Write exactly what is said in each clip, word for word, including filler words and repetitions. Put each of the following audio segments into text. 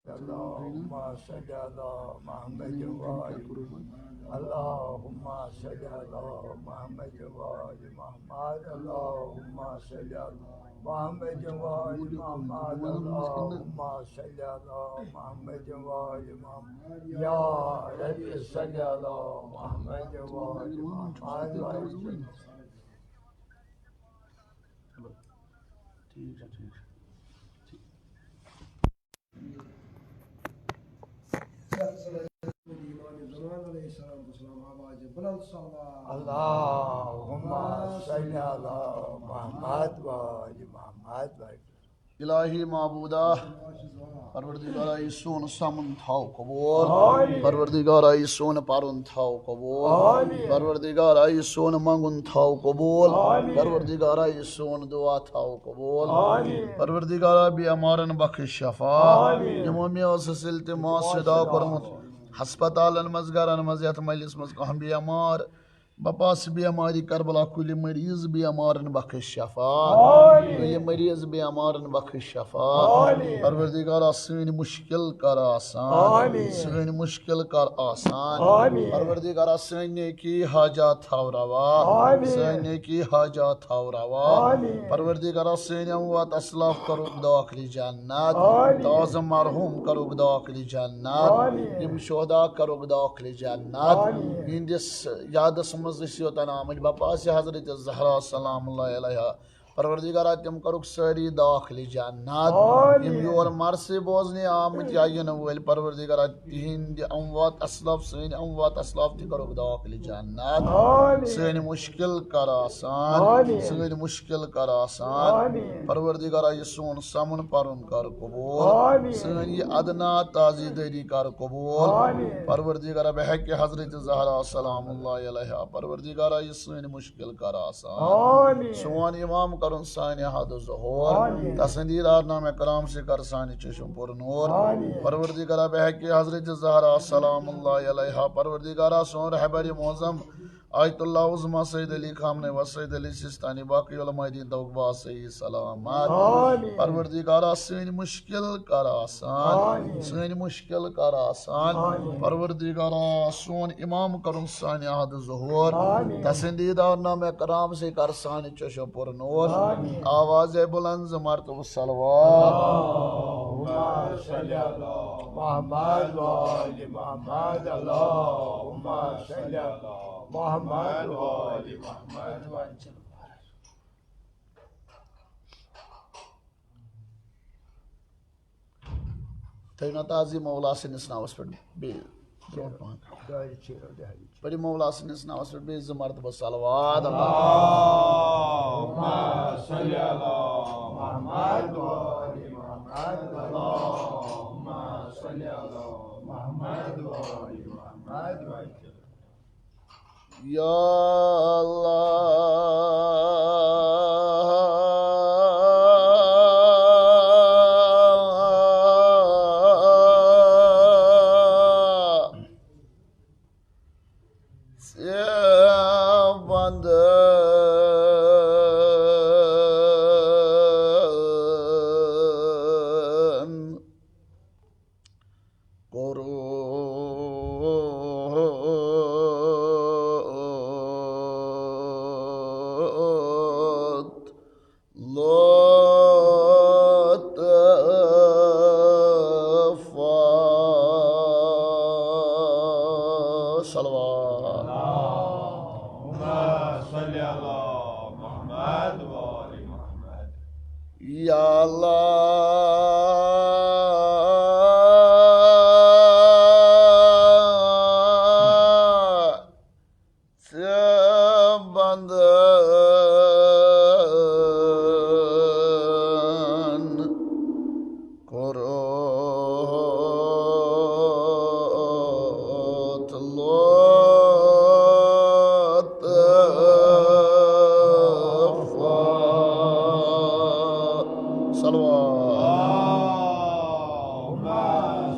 اللهم صل على محمد وآل اللهم صل على محمد وآل محمد. اللهم صل على محمد وآل محمد. اللهم صل على محمد وآل محمد. يا رب صل على محمد وآل محمد. اللهم صل على محمد وآل محمد. الہی معبودا، پروردگارا، یہِ سون سمُن تھاو قبول۔ آمین۔ پروردگارا، یہِ سون پرُن تھاو قبول۔ آمین۔ پروردگارا، یہِ سون منگُن تھاو قبول۔ آمین۔ پروردگارا، یہِ سون دعا تھاو قبول۔ آمین۔ پروردگارا، بیمارن بخش شفا۔ آمین۔ یِمو مےٚ اوس سُہ التماس صدا کوٚرمُت ہسپتالن منٛز، گرن منٛز، یتھ مجلس منٛز کانٛہہ بیمار، بپاس بیماری کربلا کُلہِ مریض بیمارن بخش شفا۔ آمین۔ کُلہِ مریض بیمارن بخش شفا۔ آمین۔ پروردگارا، سٲنۍ مشکل کر آسان۔ آمین۔ سٲنۍ مشکل کر آسان۔ آمین۔ پروردگارا، سٲنۍ نیکی حاجات تھاو روا۔ آمین۔ سٲنۍ نیکی حاجات تھاو روا۔ آمین۔ پروردگارا، سٲنۍ اموات اسلاف کرُکھ داخل جنت۔ آمین۔ تازٕ مرحوم کرُکھ داخل جنت۔ آمین۔ یِم شہدا کرُکھ داخل جنت۔ آمین۔ یِہنٛدِس یادس منٛز أسۍ یوتن آمٕتۍ، بپاس حضرت زہرا سلام اللہ علیہا، پروردگارا، تِم کرُکھ سٲری داخل جنت۔ آمین۔ یِم یور مرثی بوزنہِ آمٕتۍ یا یِنہٕ وٲلۍ، پروردگارا، تِہنٛدِ اموات اسلاف، سٲنۍ اموات اسلاف تہِ کرُکھ داخل جنت۔ آمین۔ سٲنۍ مشکل کر آسان۔ آمین۔ سٲنۍ مشکل کر آسان۔ آمین۔ پروردگارا، یہِ سون سمُن پرُن کر قبول۔ آمین۔ سٲنۍ یہِ ادنا تازیدٲری کر قبول۔ آمین۔ پروردگارا، بحق حضرت زہرا سلام اللہ علیہا، پروردگارا، یہِ سٲنۍ مشکل کر آسان۔ آمین۔ سون امام کرُن سانہِ حد ظہور۔ آمین۔ تسٕنٛدِ دیدار نامہ کرام سۭتۍ کر سانہِ چشم پر نور۔ آمین۔ پروردگارا، بحق حضرت زہرا سلام اللہ علیہا، پروردگارا، سون رہبر معظم آیت اللہ عظمیٰ سید علی خامنہ و سید علی سیستانی، باقی علماء دین توک با صحیح سلامت۔ آمین۔ پروردگارا، سٲنۍ مشکل کر آسان۔ آمین۔ سٲنۍ مشکل کر آسان۔ آمین۔ پروردگارا، سون امام کرُن سانہِ حد ظہور۔ آمین۔ تسٕنٛدِ دیدار نامہ کرام سۭتۍ کر سانہِ چشم پر نور۔ آمین۔ آواز بلند ز مرتبہ صلوات۔ اللهم صل على محمد وآل محمد۔ اللهم صل على محمد وآل محمد۔ تھٲیِو نا تعظیم مولا سٕنٛدِس ناوَس پٮ۪ٹھ بیٚیہِ برٛونٛٹھ پَہَن۔ دارِ چھِ، دارِ چھِ۔ پٔرِو مولا سٕنٛدِس ناوَس پٮ۪ٹھ بیٚیہِ زٕ مرتبہٕ صلوات۔ اللهم صل على محمد وآل محمد۔ اللهم صل على محمد وآل محمد۔ یا اللہ، ژےٚ بندن کوٚرُتھ لطفا۔ صلوات۔ اللهم صل على محمد وآل محمد۔ یا اللہ، ژےٚ بندن کوٚرُتھ لطفا۔ صلوات۔ اللهم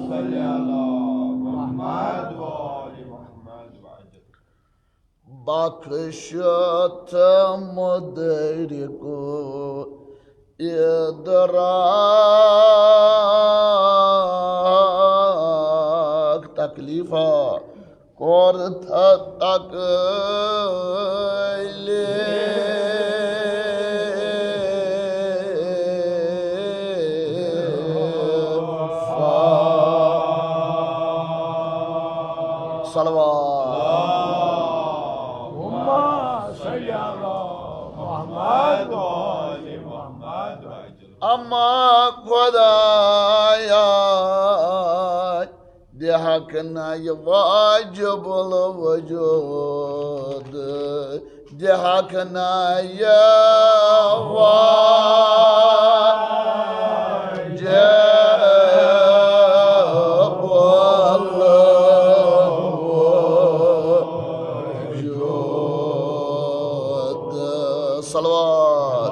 صل على محمد وآل محمد وعجل۔ بخشت مدرک ادراک۔ تکلیفا، کوٚر تھا تکلیف۔ صلوات۔ اللہم صل علی محمد و آل محمد۔ اما خدایا، دِہَکھ نہ یہِ واجب الوجود، دِہَکھ نہ یہِ واجب الوجود۔ صلوات۔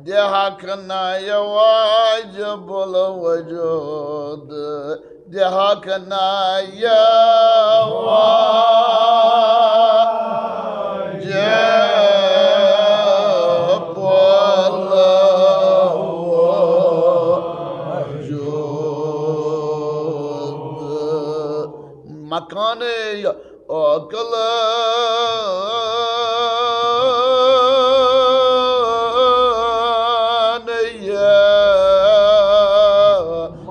دِہَکھ نہ یہِ واجب الوجود، دِہَکھ نہ یہِ واجب الوجود۔ مکانِ عقل نہ یہِ مکانِ۔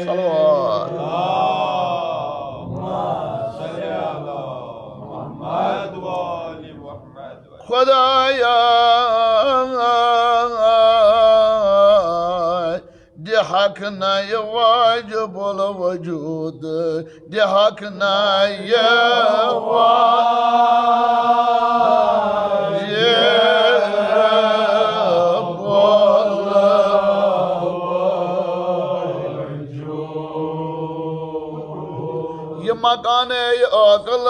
صلوات۔ اللہم صل علی محمد و آل محمد۔ خدایا، دِہَکھ نہ یہِ واجب الوجود، دِہَکھ نہ یہِ واجب الوجود۔ یہِ مکانِ عقل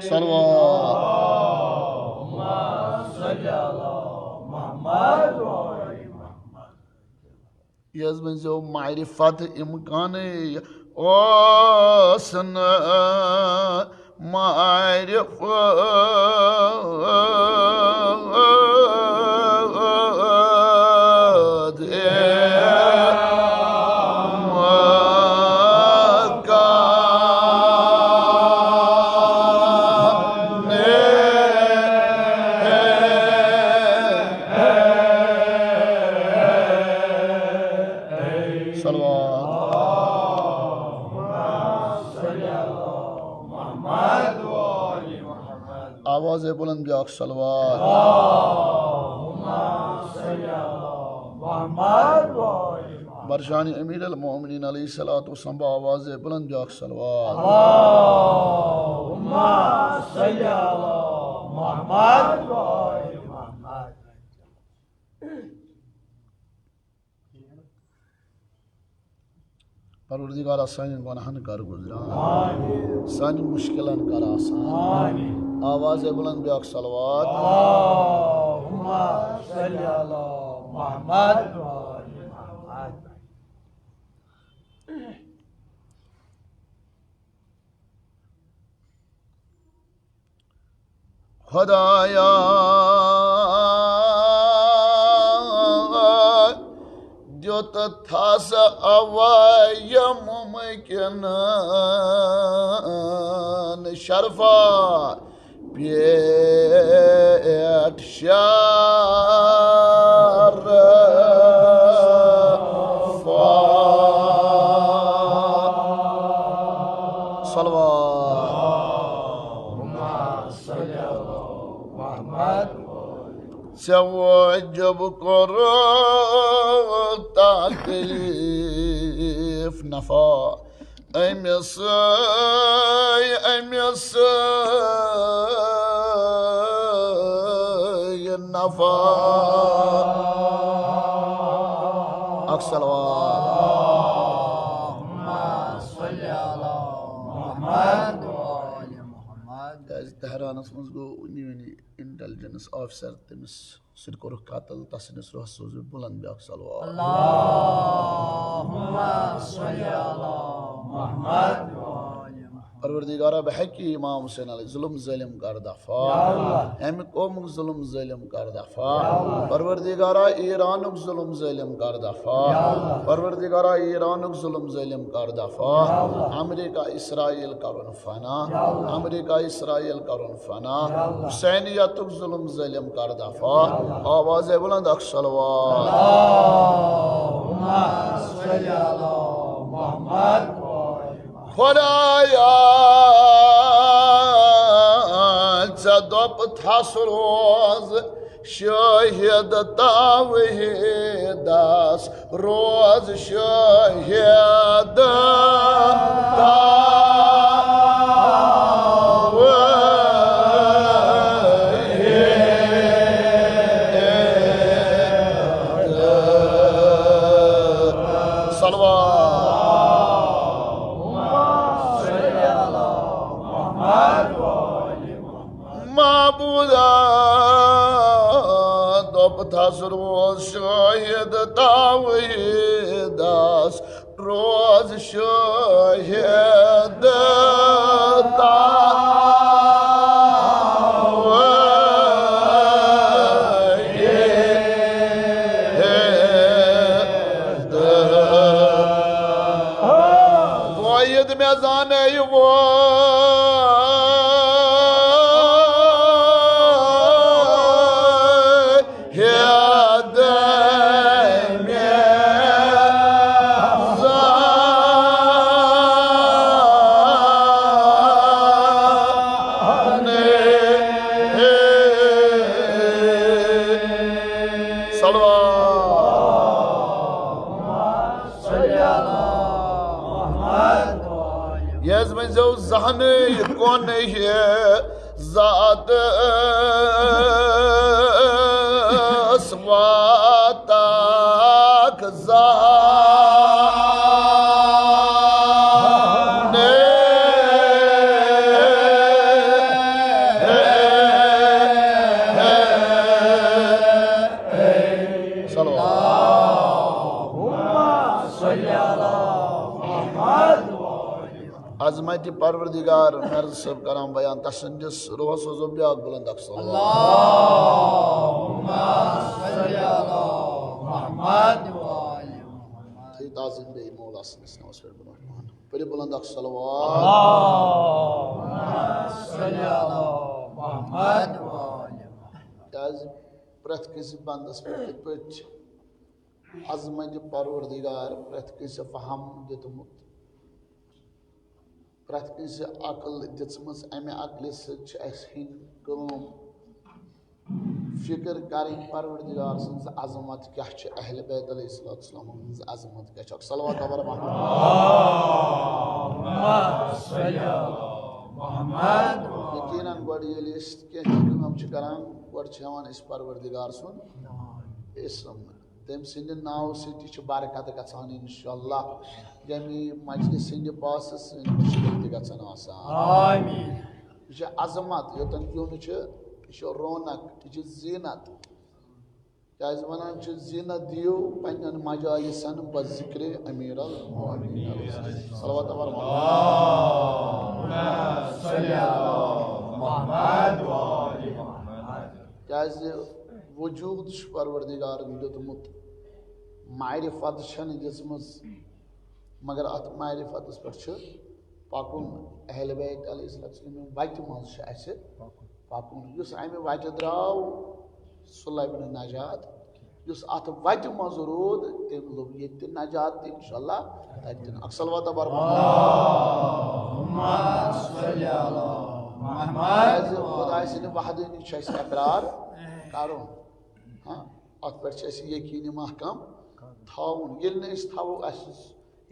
صلوات۔ یہِ حظ ؤنۍزیو معرفت امکانٕے اوس نہٕ معرفت امکان۔ صلوات۔ آواز بلند بیاکھ صلوات۔ برشان امیر المومنین علیہ الصلوۃ والسلام، آواز بلند بیاکھ صلوات۔ اللہم صل علی محمد و آل محمد۔ پروردگارا، سانٮ۪ن گۄناہن کر گُزران، سانٮ۪ن مشکلن کر آسان۔ آواز بلند بیاکھ صلوات۔ اللہم صل علی محمد و آل محمد۔ خدایا، دیُت تھس اوے ممکن شرفا پٮ۪ٹھ شرفا۔ صلوات۔ ژےٚ واجب کوٚر تکلیف نفع، أمِس، أمِس نفع۔ اکھ صلوات۔ اللہم صل علی محمد و آل محمد۔ کیازِ تہرانس منٛز گوٚو وُنی وُنی intelligence officer، تٔمِس سُہ تہِ کوٚرُکھ قتل، تسٕنٛدِس روحس سوزُو بُلند بیٛاکھ صلوات۔ اللہم صل علی محمد و آل محمد۔ پروردگارا، بحقِ امام حسین علیہ ظلم ظٲلم کر دفع۔ یا اللہ۔ امہِ قومُک ظلم ظٲلم کر دفع۔ یا اللہ۔ پروردگارا، ایرانُک ظلم ظٲلم کر دفع۔ یا اللہ۔ پروردگارا، ایرانُک ظلم ظٲلم کر دفع۔ یا اللہ۔ امریکہ اسرائیل کرُن فنا۔ یا اللہ۔ امریکہ اسرائیل کرُن فنا۔ یا اللہ۔ حسینیتُک ظلم ظٲلم کر دفع۔ یا اللہ۔ آواز بلند اکھ صلوات۔ اللہم صل علی محمد۔ خدایا، ژےٚ دوٚپ تھس روز شٲہِد توحیٖدس، روز شٲہِد توحیٖد۔ صلوات۔ معبودا، دوٚپ تھس روز شٲہِد توحیٖدس، روز شٲہِد توحیٖدس۔ توحیٖد مےٚ زانَے وۄنۍ۔ ہیٚد مےٚ زانَے۔ صلوات۔ یَس منٛز زو زہنٕے کۄنہٕ یہِ ذاتس واتاک زہنٕے۔ صلوات۔ عظمت پروردگار مرض صٲب کران بیان، تسندس روحس سوزو بیاکھ بلند اکھ صلوات۔ اللہم صل علی محمد و آل محمد۔ تھٲیِو تعظیم بیٚیہِ مولا سٕنٛدِس ناوَس پٮ۪ٹھ برونٛٹھ پہن۔ پٔرِو بلند اکھ صلوات۔ اللہم صل علی محمد و آل محمد۔ کیازِ پرٛٮ۪تھ کٲنٛسہِ بندس پٮ۪ٹھ کِتھ پٲٹھۍ چھِ عظمت پروردگار پرٛٮ۪تھ کٲنٛسہِ فہم دیُتمُت، پرٛٮ۪تھ کٲنٛسہِ عقل دِژمٕژ، اَمہِ عقلہِ سۭتۍ چھِ اَسہِ ہیٚنۍ کٲم، فِکر کَرٕنۍ پروردگار سٕنٛز عظمت کیٛاہ چھِ، اہل بیت علیہ الصلوۃ والسلام ہٕنٛز عظمت کیٛاہ چھِ۔ اکھ صلوات عبر محمد۔ یقیناً گۄڈٕ ییٚلہِ أسۍ کینٛہہ تہِ کٲم چھِ کَران، گۄڈٕ چھِ ہٮ۪وان أسۍ پروردگار سُنٛد اسم۔ تٔمۍ سٕنٛدِ ناوٕ سۭتۍ تہِ چھِ برکت گژھان انشاءاللہ۔ ییٚمہِ مجلس ہٕنٛدِ پاسہٕ سٲنۍ مُشکل تہِ گژھن آسان۔ آمین۔ یہِ چھِ عظمت، یوٚتن یُن چھُ، یہِ چھُ رونق، یہِ چھِ زیٖنت۔ کیازِ ونان چھِ، زیٖنت دِیِو پننٮ۪ن مجالسن بذکر امیر المومنین۔ صلوات و رحمت۔ کیازِ وجود چھُ پروردگارن دیُتمُت، معرفت چھنہٕ دِژمٕژ، مگر اتھ معرفتس پٮ۪ٹھ چھُ پکُن۔ اہل بیت علیہ السلام سٕنٛدِ وتہِ منٛز چھُ اسہِ پکُن۔ یُس امہِ وتہِ درٛاو، سُہ لبہِ نہٕ نجات۔ یُس اتھ وتہِ منٛز روٗد، تٔمۍ لوٚب ییٚتہِ تہِ نجات تہِ، انشاءاللہ تتہِ تہِ۔ اکھ صلوات عبر محمد۔ اللہم صل علی محمد۔ کیازِ خداے سٕنٛدِ وحدٲنی چھُ اسہِ اقرار کرُن۔ ہاں، اتھ پٮ۪ٹھ چھُ اسہِ یقین محکم تھاوُن۔ ییٚلہِ نہٕ أسۍ تھاوو، اسہِ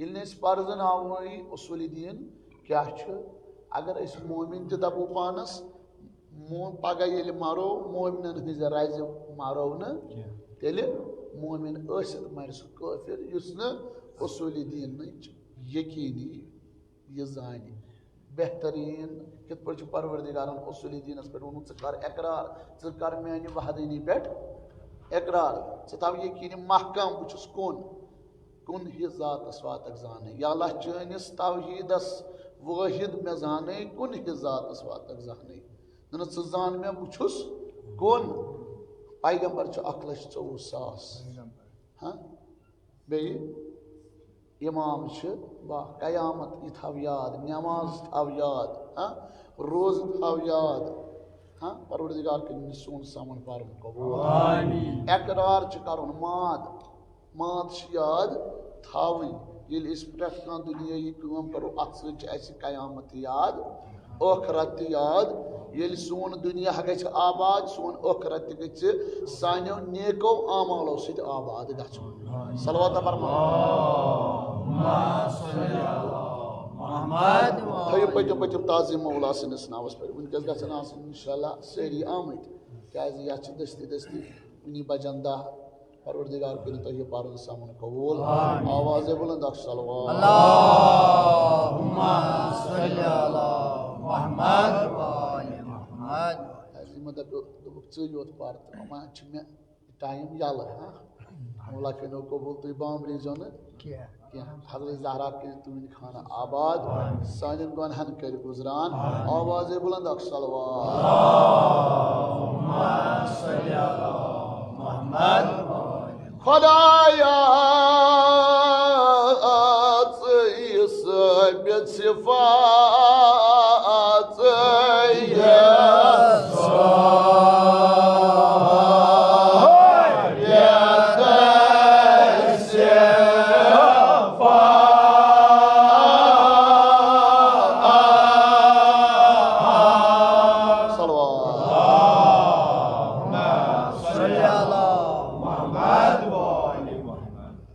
ییٚلہِ نہٕ أسۍ پرزٕناووٕے اصوٗلِ دیٖن کیٛاہ چھُ، اگر أسۍ مومِن تہِ دَپو پانَس، مو-، پگاہ ییٚلہِ مَرو، مومِنَن ہٕنٛزِ رَزِ مَرو نہٕ، کینٛہہ۔ تیٚلہِ مومِن ٲسِتھ مَرِ سُہ کٲفِر، یُس نہٕ اصوٗلِ دیٖنٕچ یقیٖنی یہِ زانہِ۔ بہتریٖن کِتھ پٲٹھۍ چھُ پروردگارن اصوٗلِ دیٖنَس پٮ۪ٹھ ووٚنمُت، ژٕ کر اقرار، ژٕ کر میانہِ وحدٲنی پٮ۪ٹھ اقرار، ژٕ تھاو یقیٖنی محکم، بہٕ چھُس کُن، کُن ہہِ ذاتس واتک زانٕے۔ یا اللہ چٲنِس توحیٖدس وٲحد مےٚ زانٕے، کُن ہہِ ذاتس واتک زانٕے۔ نہ، نہ، ژٕ زان مےٚ، بہٕ چھُس کُن۔ پیغمبر چھُ اکھ لچھ ژوٚوُہ ساس۔ ہاں؟ بیٚیہِ امام چھِ، واہ، قیامت یہِ تھاو یاد، نماز تھاو یاد، ہاں؟ روزٕ تھاو یاد، ہاں؟ پروردگار کٔرِنۍ سون سمن پرُن قبول۔ آمین۔ اقرار چھُ کرُن، ماد، ماد چھِ یاد تھاوٕنۍ۔ ییٚلہِ أسۍ پرٛٮ۪تھ کانٛہہ دُنیٲیی کٲم کرو، اتھ سۭتۍ چھِ اسہِ قیامت تہِ یاد، ٲخرت تہِ یاد۔ ییٚلہِ سون دُنیا گژھِ آباد، سون ٲخرت تہِ گژھِ سانیو نیکو اعمالو سۭتۍ آباد گژھُن۔ صلوات پرما۔ محمد۔ تھٲیِو پٔتِم پٔتِم تعظیٖم مولا سٕنٛدِس ناوَس پٮ۪ٹھ۔ وٕنکٮ۪س گژھن آسٕنۍ اِنشاءاللہ سٲری آمٕتۍ، کیٛازِ یَتھ چھِ دٔستی دٔستی وٕنی بجن دَہ۔ پروردگار کٔرِنۍ تۄہہِ یہِ پَرُن سَمُن قبوٗل۔ آمین۔ آوازے بُلند اکھ صلوات۔ اللہم صل علی محمد و آل محمد۔ حضرت محمد دوٚپ-، دوٚپُکھ، "ژٕے یوت پَر تہٕ وۄنۍ چھُ مےٚ ٹایم یَلہٕ، ہاں؟" مولا کٔرِنو قبوٗل، تُہۍ بامبریٖزیو نہٕ کینٛہہ۔ کینٛہہ۔ حضرت زہرا کٔرِنۍ تُہٕنٛدِ خانہ آباد، سانٮ۪ن گۄنہَن کٔرِ گُزران۔ آوازے بُلند اکھ صلوات۔ اللہم صل علی محمد۔ خدایا، ژٕ یہِ ثٲبت صفات، ژٕ یہِ صلوات۔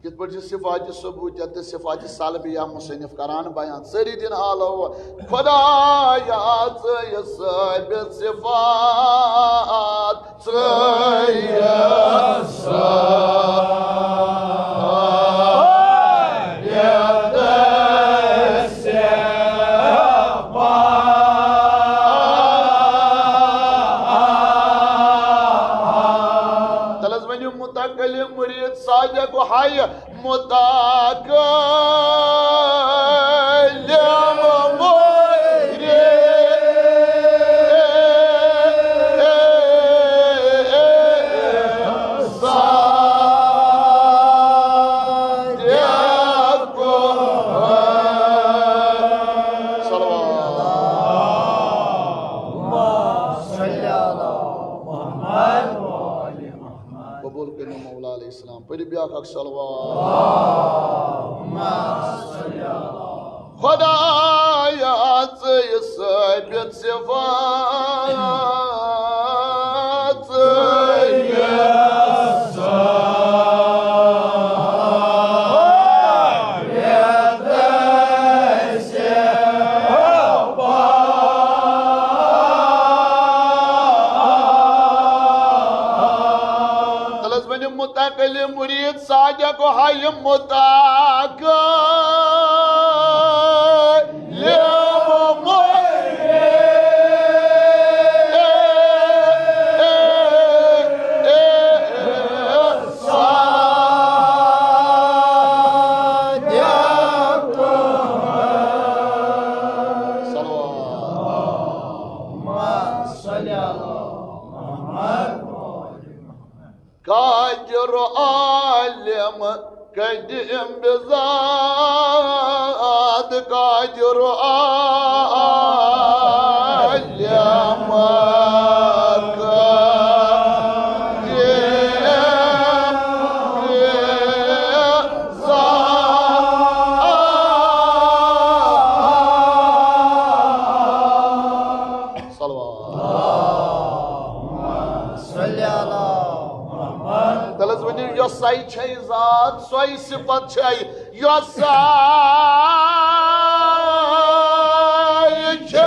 کِتھ پٲٹھۍ چھِ صفاتِ ثبوتیہ تہٕ صفاتِ سلبیہ مصنف کران بیان؟ سٲری دِن آلو، خدایا، ژٕ یہِ ثٲبت صفات، ژٕ یہِ ثٲبت صفات۔ تَلہٕ حظ ؤنِو متکلم مرید صادق ہایہِ متکلم مرید صادق۔ صلوات۔ اللہم صل علی محمد و آل محمد۔ قبول کٔرِو مولا علیہ السلام۔ پٔرِو بیٛاکھ اکھ صلوات۔ خدایا، ژٕ یہِ ثٲبت صفات، ژٕ یہِ ثٲبت صفات۔ تَلہٕ حظ ؤنِو متکلم مرید صادق ہایہِ متکلم مرید صادق۔ صلوات۔ اللہم صل علی محمد۔ قادر عالم قدیم بذات، قادر عالم قدیم بذات۔ صلوات۔ صلی علی محمد۔ تَلہٕ حظ ؤنِو، یۄس سۄے چھے ذات، سۄے صفت چھے، یۄسہٕ چھِ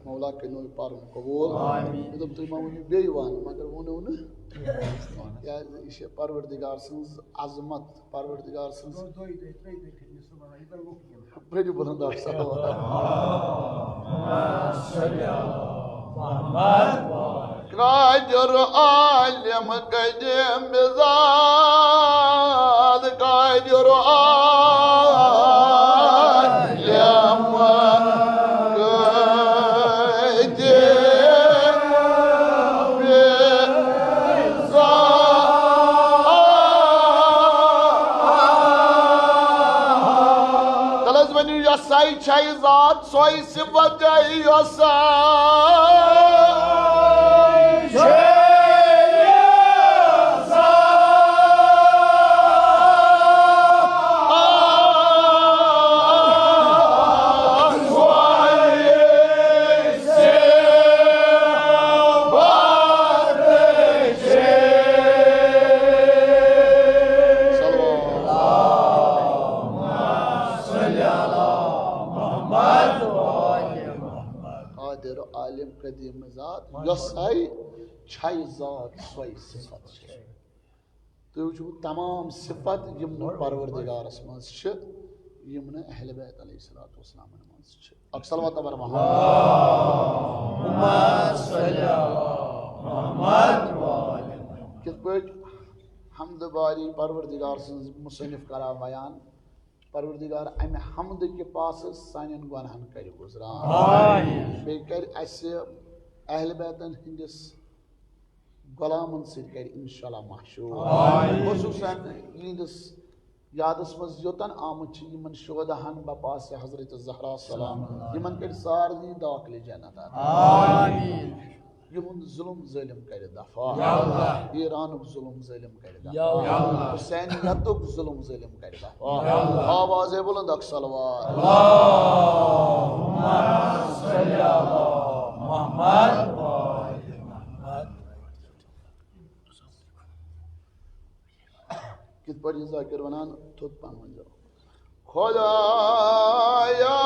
مولا کٔرِنو یہِ پَرُن قبوٗل۔ آمین۔ مےٚ دوٚپ، تُہۍ ما ؤنِو بیٚیہِ وَن، مگر ووٚنُو نہٕ۔ کیٛازِ یہِ چھِ پروردگار سٕنٛز عظمت، پروردگار سٕنٛز۔ پٔرِو بُلند آواز۔ قادر عالم قدیم بذات، قادر عالم قدیم بذات۔ تَلہٕ حظ ؤنِو، یۄسَے چھَے ذات سۄے صفت چھَے یۄسہٕ۔ قادر عالم قدیم ذات، یۄسَے چھَے ذات سۄے صفت چھِ۔ تُہۍ وٕچھِو تمام صفت یِم نہٕ پروردگارس منٛز چھِ، یِم نہٕ اہل بیت علیہ الصلوۃ والسلامن منٛز چھِ۔ اکھ صلوات بر محمد۔ کِتھ پٲٹھۍ حمد باری پروردگار سٕنٛز مصنف کران بیان، پروردگار امہِ حمد کہِ پاسہٕ سانٮ۪ن گۄناہن کرِ گُزران۔ آمین۔ بیٚیہِ کرِ اسہِ اہل بیتن ہٕنٛدِس غلامن سۭتۍ کرِ انشاءاللہ محشور۔ آمین۔ خصوصاً یِہنٛدِس یادس منٛز یوٚتن آمٕتۍ چھِ یِمن شہداہن بپاسِ حضرت زہرا سلام، یِمن کرِ سارنٕے داخلِ جنت عطا۔ آمین۔ یِہُنٛد ظلم ظٲلم کرِ دفع۔ یا اللہ۔ ایرانُک ظلم ظٲلم کرِ دفع۔ یا اللہ۔ حسینیتُک ظلم ظٲلم کرِ دفع۔ یا اللہ۔ آوازے بلند اکھ صلوات۔ اللہم صل علی محمد و آل محمد۔ کِتھ پٲٹھۍ چھِ ذاکر وَنان؟ تھوٚد پَہَن ؤنۍزیو۔ خۄدایا،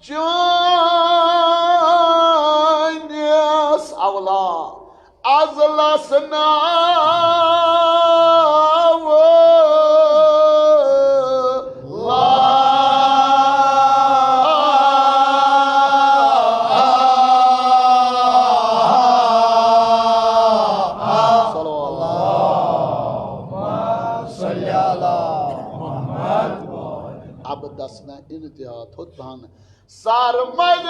چٲنِس اولا ازلس ناو لا۔ صلوات۔ اللہم صل علی محمد۔ ابدس نہ انتہا تھوٚد پہن۔ سرمد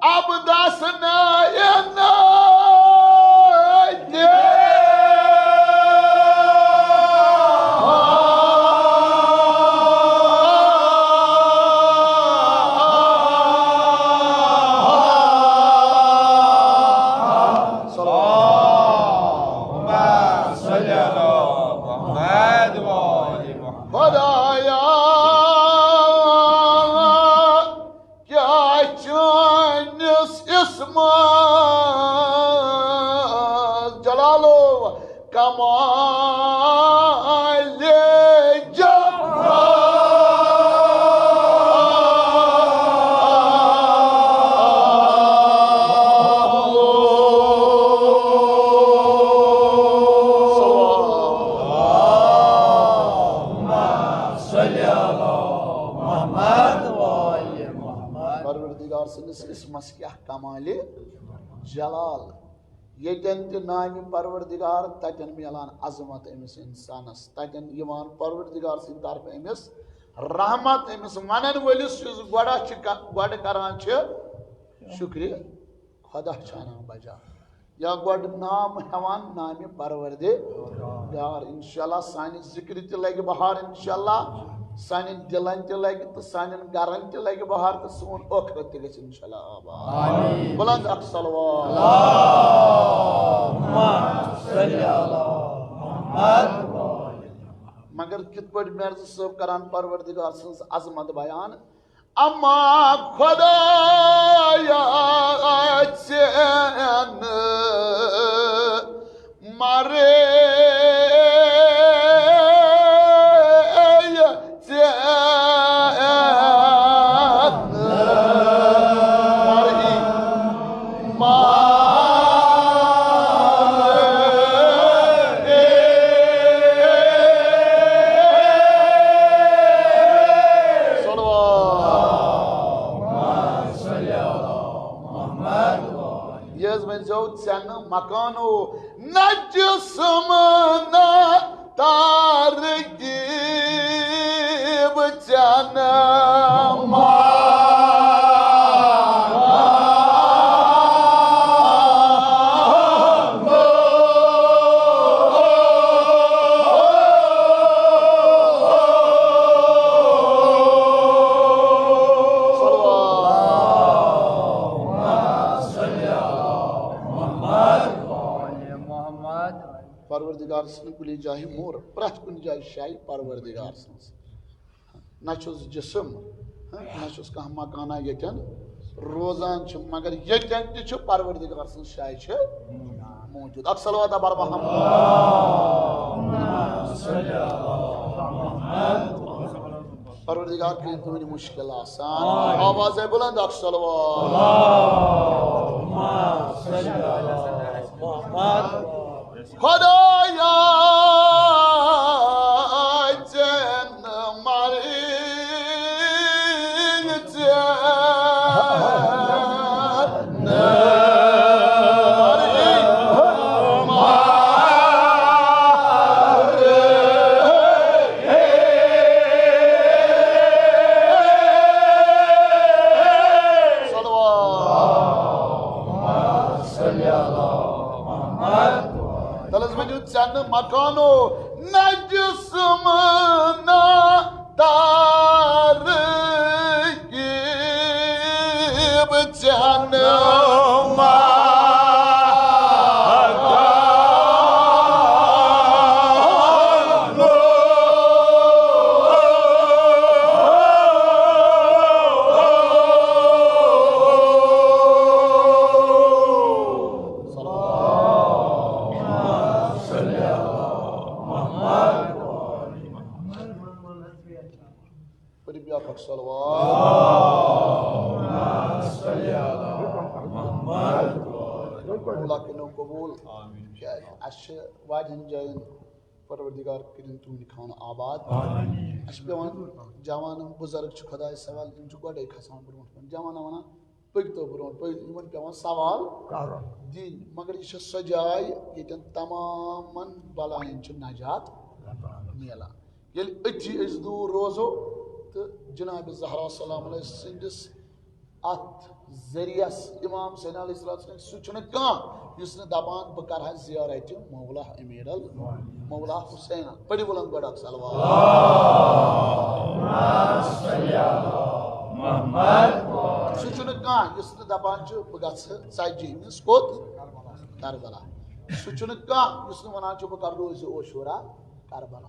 ابدس نہ انتہا۔ اللہم صل علی محمد و آل محمد۔ خدایا، کیٛاہ چٲنِس اسمس جلالو کمال جلال۔ اللہم صل علی محمد و آل محمد۔ پروردگار سٕنٛدِس اسمس کیٛاہ کمال جلال۔ ییٚتٮ۪ن تہِ نامِ پروردگار، تتٮ۪ن میلان عظمت أمِس انسانس، تتٮ۪ن یِوان پروردگار سٕنٛدِ طرفہٕ أمِس رحمت، أمِس ونن وٲلِس یُس گۄڈٕ چھِ ک-، گۄڈٕ کران چھِ شُکرِ خۄدا چھِ انان بجا۔ یا گۄڈٕ نام ہٮ۪وان نامِ پروردگار۔ انشاءاللہ سانہِ ذِکرِ تہِ لگہِ بہار انشاءاللہ۔ سانٮ۪ن دِلن تہِ لگہِ تہٕ سانٮ۪ن گرن تہِ لگہِ بہار تہٕ سون ٲخرت تہِ گژھِ انشاءاللہ آباد۔ آمین۔ بلند اکھ صلوات۔ مگر کِتھ پٲٹھۍ مرزا صٲب کران پروردگار سٕنٛز عظمت بیان؟ اما خدایا، ژےٚ نہٕ مرے ژےٚ نہٕ مرئی۔ یہِ حظ ؤنۍ زیو، ژےٚ نہٕ مکانو نہ جسم نہ تارگی بچن۔ پروردگار سٕنٛز کُنہِ جایہِ مور، پرٛٮ۪تھ کُنہِ جایہِ شایہِ پروردگار سٕنٛز۔ نہ چھُس جسم، ہاں، نہ چھُس کانٛہہ مکانہ ییٚتٮ۪ن روزان چھُ، مگر ییٚتٮ۪ن تہِ چھُ پروردگار سٕنٛز شایہِ چھِ موجود۔ اکھ صلوات بر محمد۔ پروردگار کٔرِن تُہٕنٛدۍ مُشکِل آسان۔ آواز بلند اکھ صلوات۔ خدایا، ژےٚ نہٕ مرئی، ژےٚ نہٕ مرئی۔ صلوات۔ تَلہٕ حظ ؤنِو، ژےٚ نہٕ مکانو، نہ جسم، نہ تارکیب، ژےٚ نہٕ مکانو۔ پٔرِو بیٛاکھ اکھ صلوات۔ اللہ کٔرِنو قبول۔ کیٛازِ اَسہِ چھِ واریاہَن جایَن پروردگار کٔرِنۍ تُہٕنٛدِ خانہٕ آباد۔ اَسہِ چھِ پٮ۪وان جوان بُزرگ چھِ خۄدایَس حوالہٕ، یِم چھِ گۄڈَے کھسان برٛونٛٹھ کُن۔ جوانَن وَنان، پٔکۍ تو برونٛٹھ، پٔکۍ، یِمن پٮ۪وان سوال کرُن۔ دِنۍ۔ مگر یہِ چھےٚ سۄ جاے ییٚتٮ۪ن تمامن بلاین چھُ نجات میلان۔ ییٚلہِ أتھی أسۍ دوٗر روزو تہٕ جناب زہرا سلام علیہ سٕنٛدِس اتھ ذٔریعس امام حسین علیہ السلام سٕنٛدِ، سُہ چھُنہٕ کانٛہہ یُس نہٕ دپان، بہٕ کرٕ ہا زیارت مولا امیر ال-، مولا حسین۔ پٔرِو بلند گۄڈٕ اکھ صلوات۔ سُہ چھُنہٕ کانٛہہ یُس نہٕ دپان چھُ، بہٕ گژھٕ ژتجی ہِمِس کوٚت؟ کربلا۔ سُہ چھُنہٕ کانٛہہ یُس نہٕ ونان چھُ، بہٕ کرٕ روزِ عاشورا کربلا۔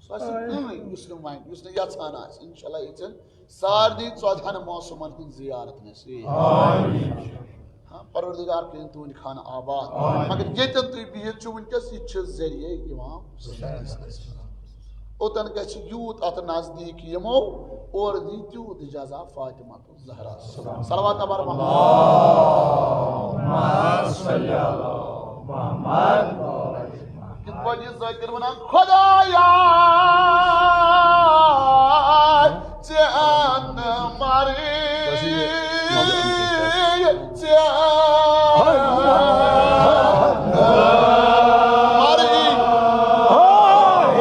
سُہ آسہِ کٕہٕنۍ یُس نہٕ وَنہِ، یُس نہٕ یژھان آسہِ۔ انشاءاللہ ییٚژھن سارنٕے ژۄدہَن موسمن ہٕنٛز زیارت نصیب۔ آمین۔ ہاں، پروردگار کٔرِن تُہٕنٛدِ خانہٕ آباد۔ آمین۔ مگر ییٚتٮ۪ن تُہۍ بِہِتھ چھِو وٕنکیٚس، یہِ تہِ چھُ ذٔریعے امام حسین۔ اوٚتَن گژھِ یوٗت اَتھ نزدیٖک یِمو، اورٕ دی تیوٗت جزا فاطمہ تہٕ زہرا۔ صلوات بر محمد۔ کِتھ پٲٹھۍ یہِ ذٲکِر وَنان، خۄدایا، ژےٚ نہٕ مرٕے، ژےٚ نہٕ مرٕے۔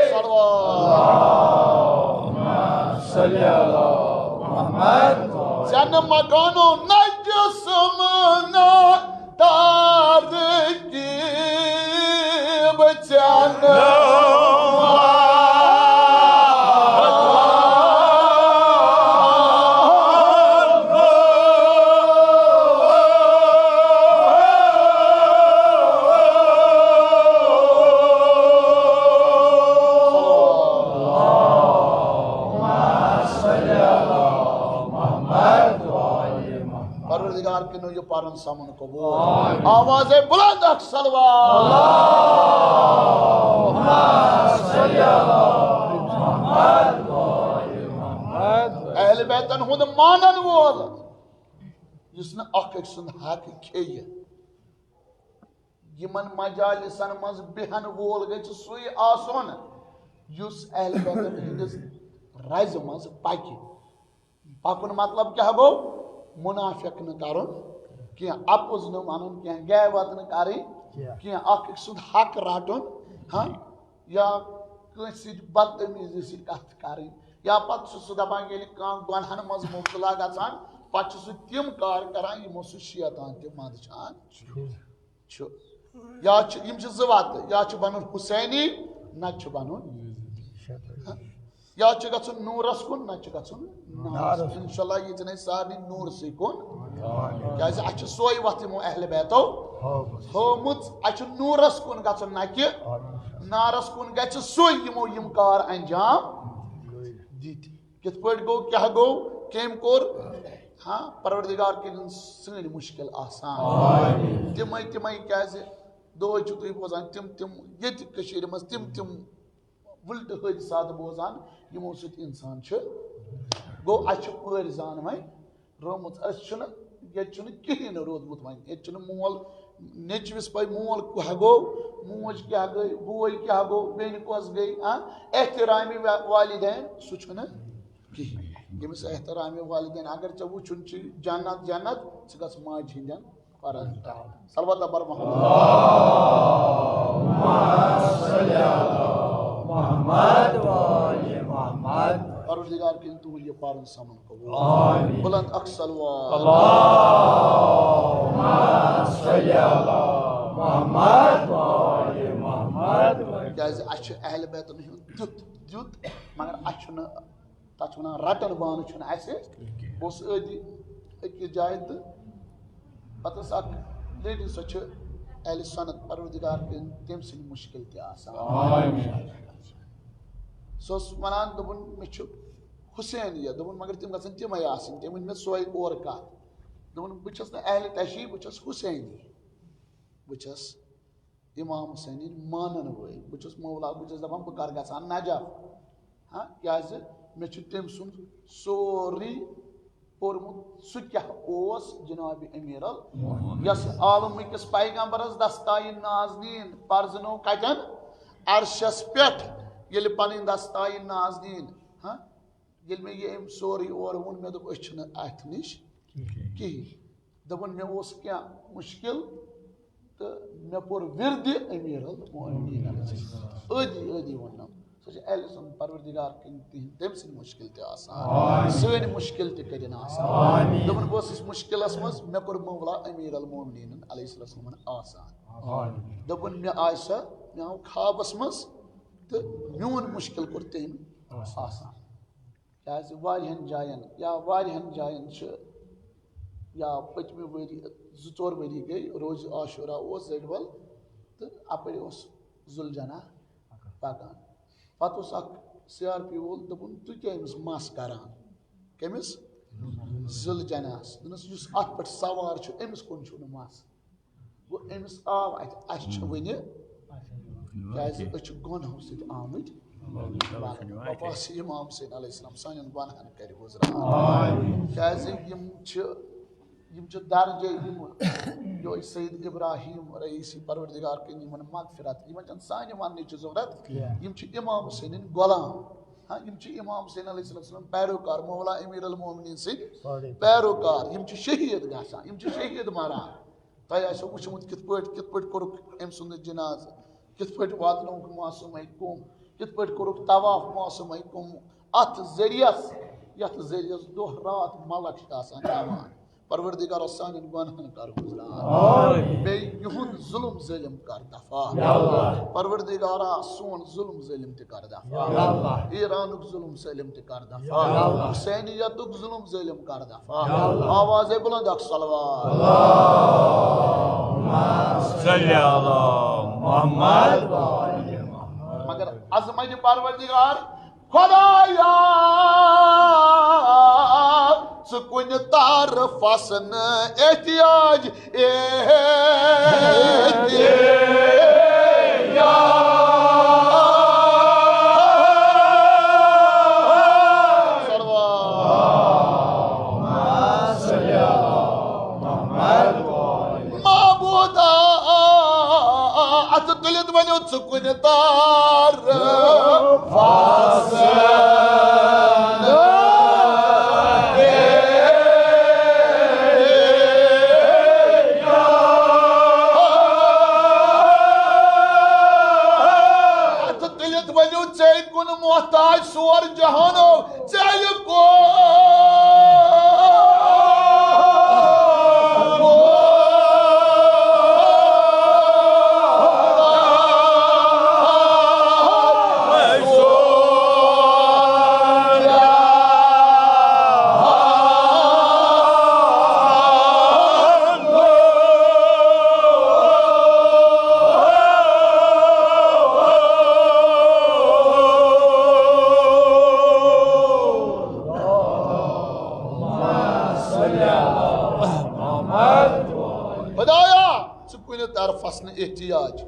صلوات۔ ژےٚ نہٕ مکانو نہ جسم نو یہ پرن سمن قبول۔ آواز بلند اکھ صلوات۔ اہل بیتن ہند مانن وول، یُس نہٕ اکھ أکۍ سُنٛد حق کھیٚیہِ۔ یِمن مجالسن منٛز بیہن وول گژھِ سُے آسُن، یُس اہل بیتن ہٕنٛدِس رزِ منٛز پکہِ۔ پکُن مطلب کیٛاہ گوٚو؟ منافق نہٕ کرُن کینٛہہ، اپُز نہٕ ونُن کینٛہہ، غیبت نہٕ کرٕنۍ کینٛہہ۔ کینٛہہ، اکھ أکۍ سُنٛد حق رٹُن، ہاں، یا کٲنٛسہِ سۭتۍ بدتمیزی سۭتۍ کتھ کرٕنۍ، یا پتہٕ چھُ سُہ دپان، ییٚلہِ کانٛہہ گۄنہن منٛز مبتلا گژھان، پتہٕ چھُ سُہ تِم کار کران، یِمو سۭتۍ شیطان تہِ منٛدچھان چھُ۔ یا چھِ، یِم چھِ زٕ وَتہٕ، یا چھُ بَنُن حسینی، نَتہٕ چھُ بَنُن، یا چھُ گژھُن نوٗرَس کُن، نَتہٕ چھُ گژھُن نارَس کُن۔ اِنشاءاللہ ییٖژَن اَسہِ سارنٕے نوٗرسٕے کُن، کیٛازِ اَسہِ چھِ سۄے وَتھ یِمو اہل بیتو ہٲومٕژ۔ اَسہِ چھُ نوٗرَس کُن گژھُن، نہ کہِ نارَس کُن گژھِ سُے، یِمو یِم کار انجام دِتۍ۔ کِتھ پٲٹھۍ گوٚو، کیٛاہ گوٚو، کٔمۍ کوٚر؟ ہاں، پروردگار کٔرِن سٲنۍ مُشکِل آسان۔ تِمے تِمے، کیٛازِ دۄہے چھِو تُہۍ بوزان، تِم تِم ییٚتہِ کٔشیٖرِ منٛز تِم تِم وٕلٹہٕ حٲدثات بوزان، یِمو سۭتۍ اِنسان چھُ، گوٚو، اَسہِ چھِ پٲرۍ زان وۄنۍ رٲومٕژ۔ أسۍ چھِنہٕ، ییٚتہِ چھُنہٕ کِہیٖنۍ نہٕ روٗدمُت وۄنۍ۔ ییٚتہِ چھُنہٕ مول، نیٚچوِس پَے مول کیٛاہ گوٚو، موج کیٛاہ گٔے، بوے کیٛاہ گوٚو، بیٚنہِ کۄس گٔے، ہاں؟ احترامِ وا-، والدین، سُہ چھُنہٕ کِہیٖنۍ۔ ییٚمِس احترامِ والدین، اگر ژےٚ وٕچھُن چھُ جنت، جنت، ژٕ گژھ ماجہِ ہِنٛدٮ۪ن پَرن۔ صلوات بر محمد۔ محمد وآل محمد۔ پروردگار کٔرِن تُہُنٛد یہِ پَرُن سَمُن قبول۔ آمین۔ بلند اکھ صلوات۔ اللہم صل علی محمد وآل محمد۔ کیٛازِ اَسہِ چھُ اہل بیتَن ہُنٛد تیُتھ دیُت، مگر اَسہِ چھُنہٕ، تَتھ چھِ وَنان رَٹَن بانہٕ چھُنہٕ اَسہِ۔ بہٕ اوسُس أتی أکِس جایہِ تہٕ پَتہٕ ٲس اَکھ لیڈی، سۄ چھِ اہل سنت، پروردگار کٔرِن تٔمۍ سٕنٛدۍ مُشکِل تہِ آسان۔ آمین۔ سۄ ٲس وَنان، دوٚپُن، مےٚ چھُ حسینیت۔ دوٚپُن، مگر تِم گژھن تِمَے آسٕنۍ۔ تٔمۍ ؤنۍ مےٚ سۄے اورٕ کَتھ۔ دوٚپُن، بہٕ چھَس نہٕ اہل تشیع، بہٕ چھَس حسینی۔ بہٕ چھَس امام حسینٕنۍ مانَن وٲلۍ۔ بہٕ چھُس مولا، بہٕ چھُس دَپان، بہٕ کَر گژھٕ ہا نجف؟ ہاں، کیٛازِ مےٚ چھُ تٔمۍ سُنٛد سورُے پوٚرمُت، سُہ کیٛاہ اوس جناب امیر ال-، یَس عالمٕکِس پیغمبرس دستایہِ نازنیٖن پرزنو کتٮ۪ن؟ عرشس پٮ۪ٹھ، ییٚلہِ پنٕنۍ دستایہِ نازنیٖن، ہاں، ییٚلہِ مےٚ یہِ أمۍ سورُے اورٕ ووٚن، مےٚ دوٚپ، أسۍ چھِنہٕ اتھ نِش کِہیٖنۍ۔ دوٚپُن، مےٚ اوس کینٛہہ مُشکِل، تہٕ مےٚ پوٚر وِردِ امیر المومنین علیہ السلام۔ ٲدی، ٲدی ووٚننم۔ سۄ چھِ اہل سُنت، پروردگار کٔرِن تِہِنٛد، تٔمۍ سٕنٛدۍ مُشکِل تہِ آسان۔ آمین۔ سٲنۍ مُشکِل تہِ کٔرِن آسان۔ آمین۔ دوٚپُن، بہٕ اوسُس مُشکِلس منٛز، مےٚ کوٚر مولا امیر المومنین علیہ السلامن آسان۔ آمین۔ دوٚپُن، مےٚ آیہِ سۄ، مےٚ آو خوابس منٛز تہٕ میون مُشکِل کوٚر تٔمۍ آسان۔ کیٛازِ واریاہن جاین یا واریاہن جاین چھِ، یا پٔتمہِ ؤری، زٕ ژور ؤری گٔے، روزِ عاشورہ اوس زٔڈۍ ول تہٕ اَپٲرۍ اوس ذوالجناح پکان۔ پتہٕ اوس اکھ سی آر پی وول، دوٚپُن، تُہۍ کیٛاہ أمِس مَس کران؟ کٔمِس؟ ذوالجناحس۔ دوٚپنَس، یُس اَتھ پٮ۪ٹھ سوار چھُ، أمِس کُن چھُو نہٕ مَس۔ گوٚو، أمِس آو اَتہِ، اَسہِ چھِ وٕنہِ کیٛازِ أسۍ چھِ گۄنہو سۭتۍ آمٕتۍ۔ بابا چھِ امام حسین علیہ السلام سانٮ۪ن گۄنہن کرِ گُزران۔ کیٛازِ یِم چھِ، یِم چھِ درجے یِم، یہِ سید ابراہیم رئیسی، پروردگار کٔرِن یِمن مغفرت، یِمن چھَنہٕ سانہِ وننٕچ ضروٗرت۔ یِم چھِ امام حسینٕنۍ غلام۔ ہاں، یِم چھِ امام حسین علیہ السلام پیروکار، مولا امیر المومنین سٕنٛدۍ پیروکار۔ یِم چھِ شہیٖد گژھان، یِم چھِ شہیٖد مران۔ تۄہہِ آسیو وٕچھمُت کِتھ پٲٹھۍ، کِتھ پٲٹھۍ کوٚرُکھ أمۍ سُنٛد جنازٕ، کِتھ پٲٹھۍ واتنووُکھ معصومے کُم، کِتھ پٲٹھۍ کوٚرُکھ طواف معصومے کُم۔ اَتھ ذٔریعس، یَتھ ذٔریعس دۄہ راتھ ملک چھِ آسان ہٮ۪وان۔ پروردگارا، سانٮ۪ن گۄنہن کر گُزران۔ آمین۔ بیٚیہِ یِہُنٛد ظُلم ظٲلِم کر دفع۔ یا اللہ۔ پروردگارا، سون ظُلم ظٲلِم تہِ کر دفع۔ یا اللہ۔ ایرانُک ظُلم ظٲلِم تہِ کر دفع۔ یا اللہ۔ حسینیتُک ظُلم ظٲلِم کر دفع۔ یا اللہ۔ آواز بلند اکھ صلوات۔ صلی علی محمد۔ مگر عظمت پروردگار، خدایا، ژٕ کُنہِ طرفس نہٕ احتیاج، احتیاج۔ صلوات۔ معبودا، اتھٕ تُلِتھ ؤنِو ژٕ کُنہِ طرفس۔ اتھٕ تُلِتھ ؤنِو ژے کُن محتاج سور جہانو۔ ژےٚ یہِ کوٚر۔ خدایا، ژٕ کُنہِ طرفس نہٕ احتیاج۔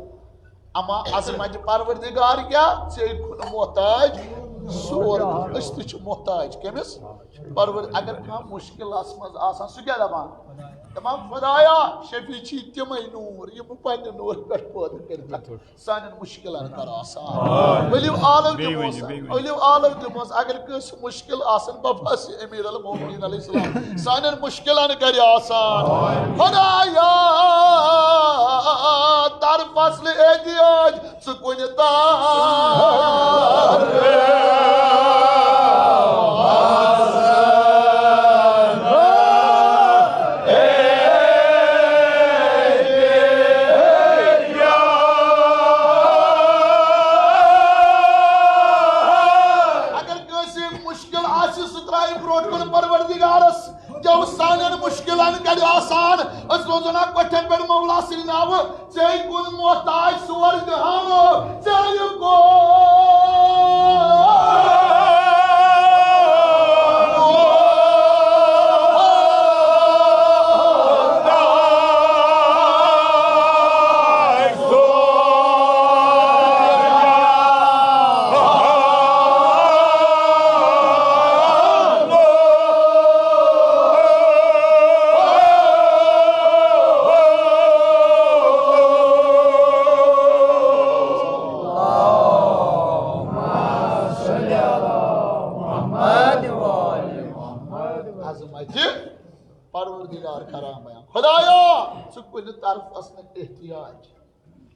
اما عظمت پروردگار کیا، ژے کُن محتاج سورُے۔ أسۍ تہِ چھِ محتاج کٔمِس؟ پرور-، اگر کانٛہہ مُشکِلس منٛز آسان، سُہ کیٛاہ دپان؟ دپان، خدایا، شفیع چھی تِمے نوٗر، یِم بہٕ پننہِ نوٗرٕ پٮ۪ٹھ پٲدٕ کٔرِتھ سانٮ۪ن مُشکِلن کر آسان۔ ؤلِو آلو دِموس، ؤلِو آلو دِموس، اگر کٲنٛسہِ مُشکِل آسن، بفضل امیر المومنین علیہ السلام سانٮ۪ن مُشکِلن کر آسان۔ خدایا، طرفس نہٕ احتیاج، ژٕ کُنہِ تار۔ اگر کٲنٛسہِ مُشکِل آسہِ، سُہ ترٛایہِ برٛونٛٹھ کُن پروردگارس۔ دیو سانٮ۪ن مُشکِلن کَڑِ آسان۔ أسۍ روزو نا کۄٹھٮ۪ن پٮ۪ٹھ مولا سٕنٛدِ ناوٕ۔ ژے کُن محتاج سور جہان، ژے کُن۔ عظمت پروردگار کران بیان۔ خدایا، ژٕ کُنہِ طرفس نہٕ احتیاج۔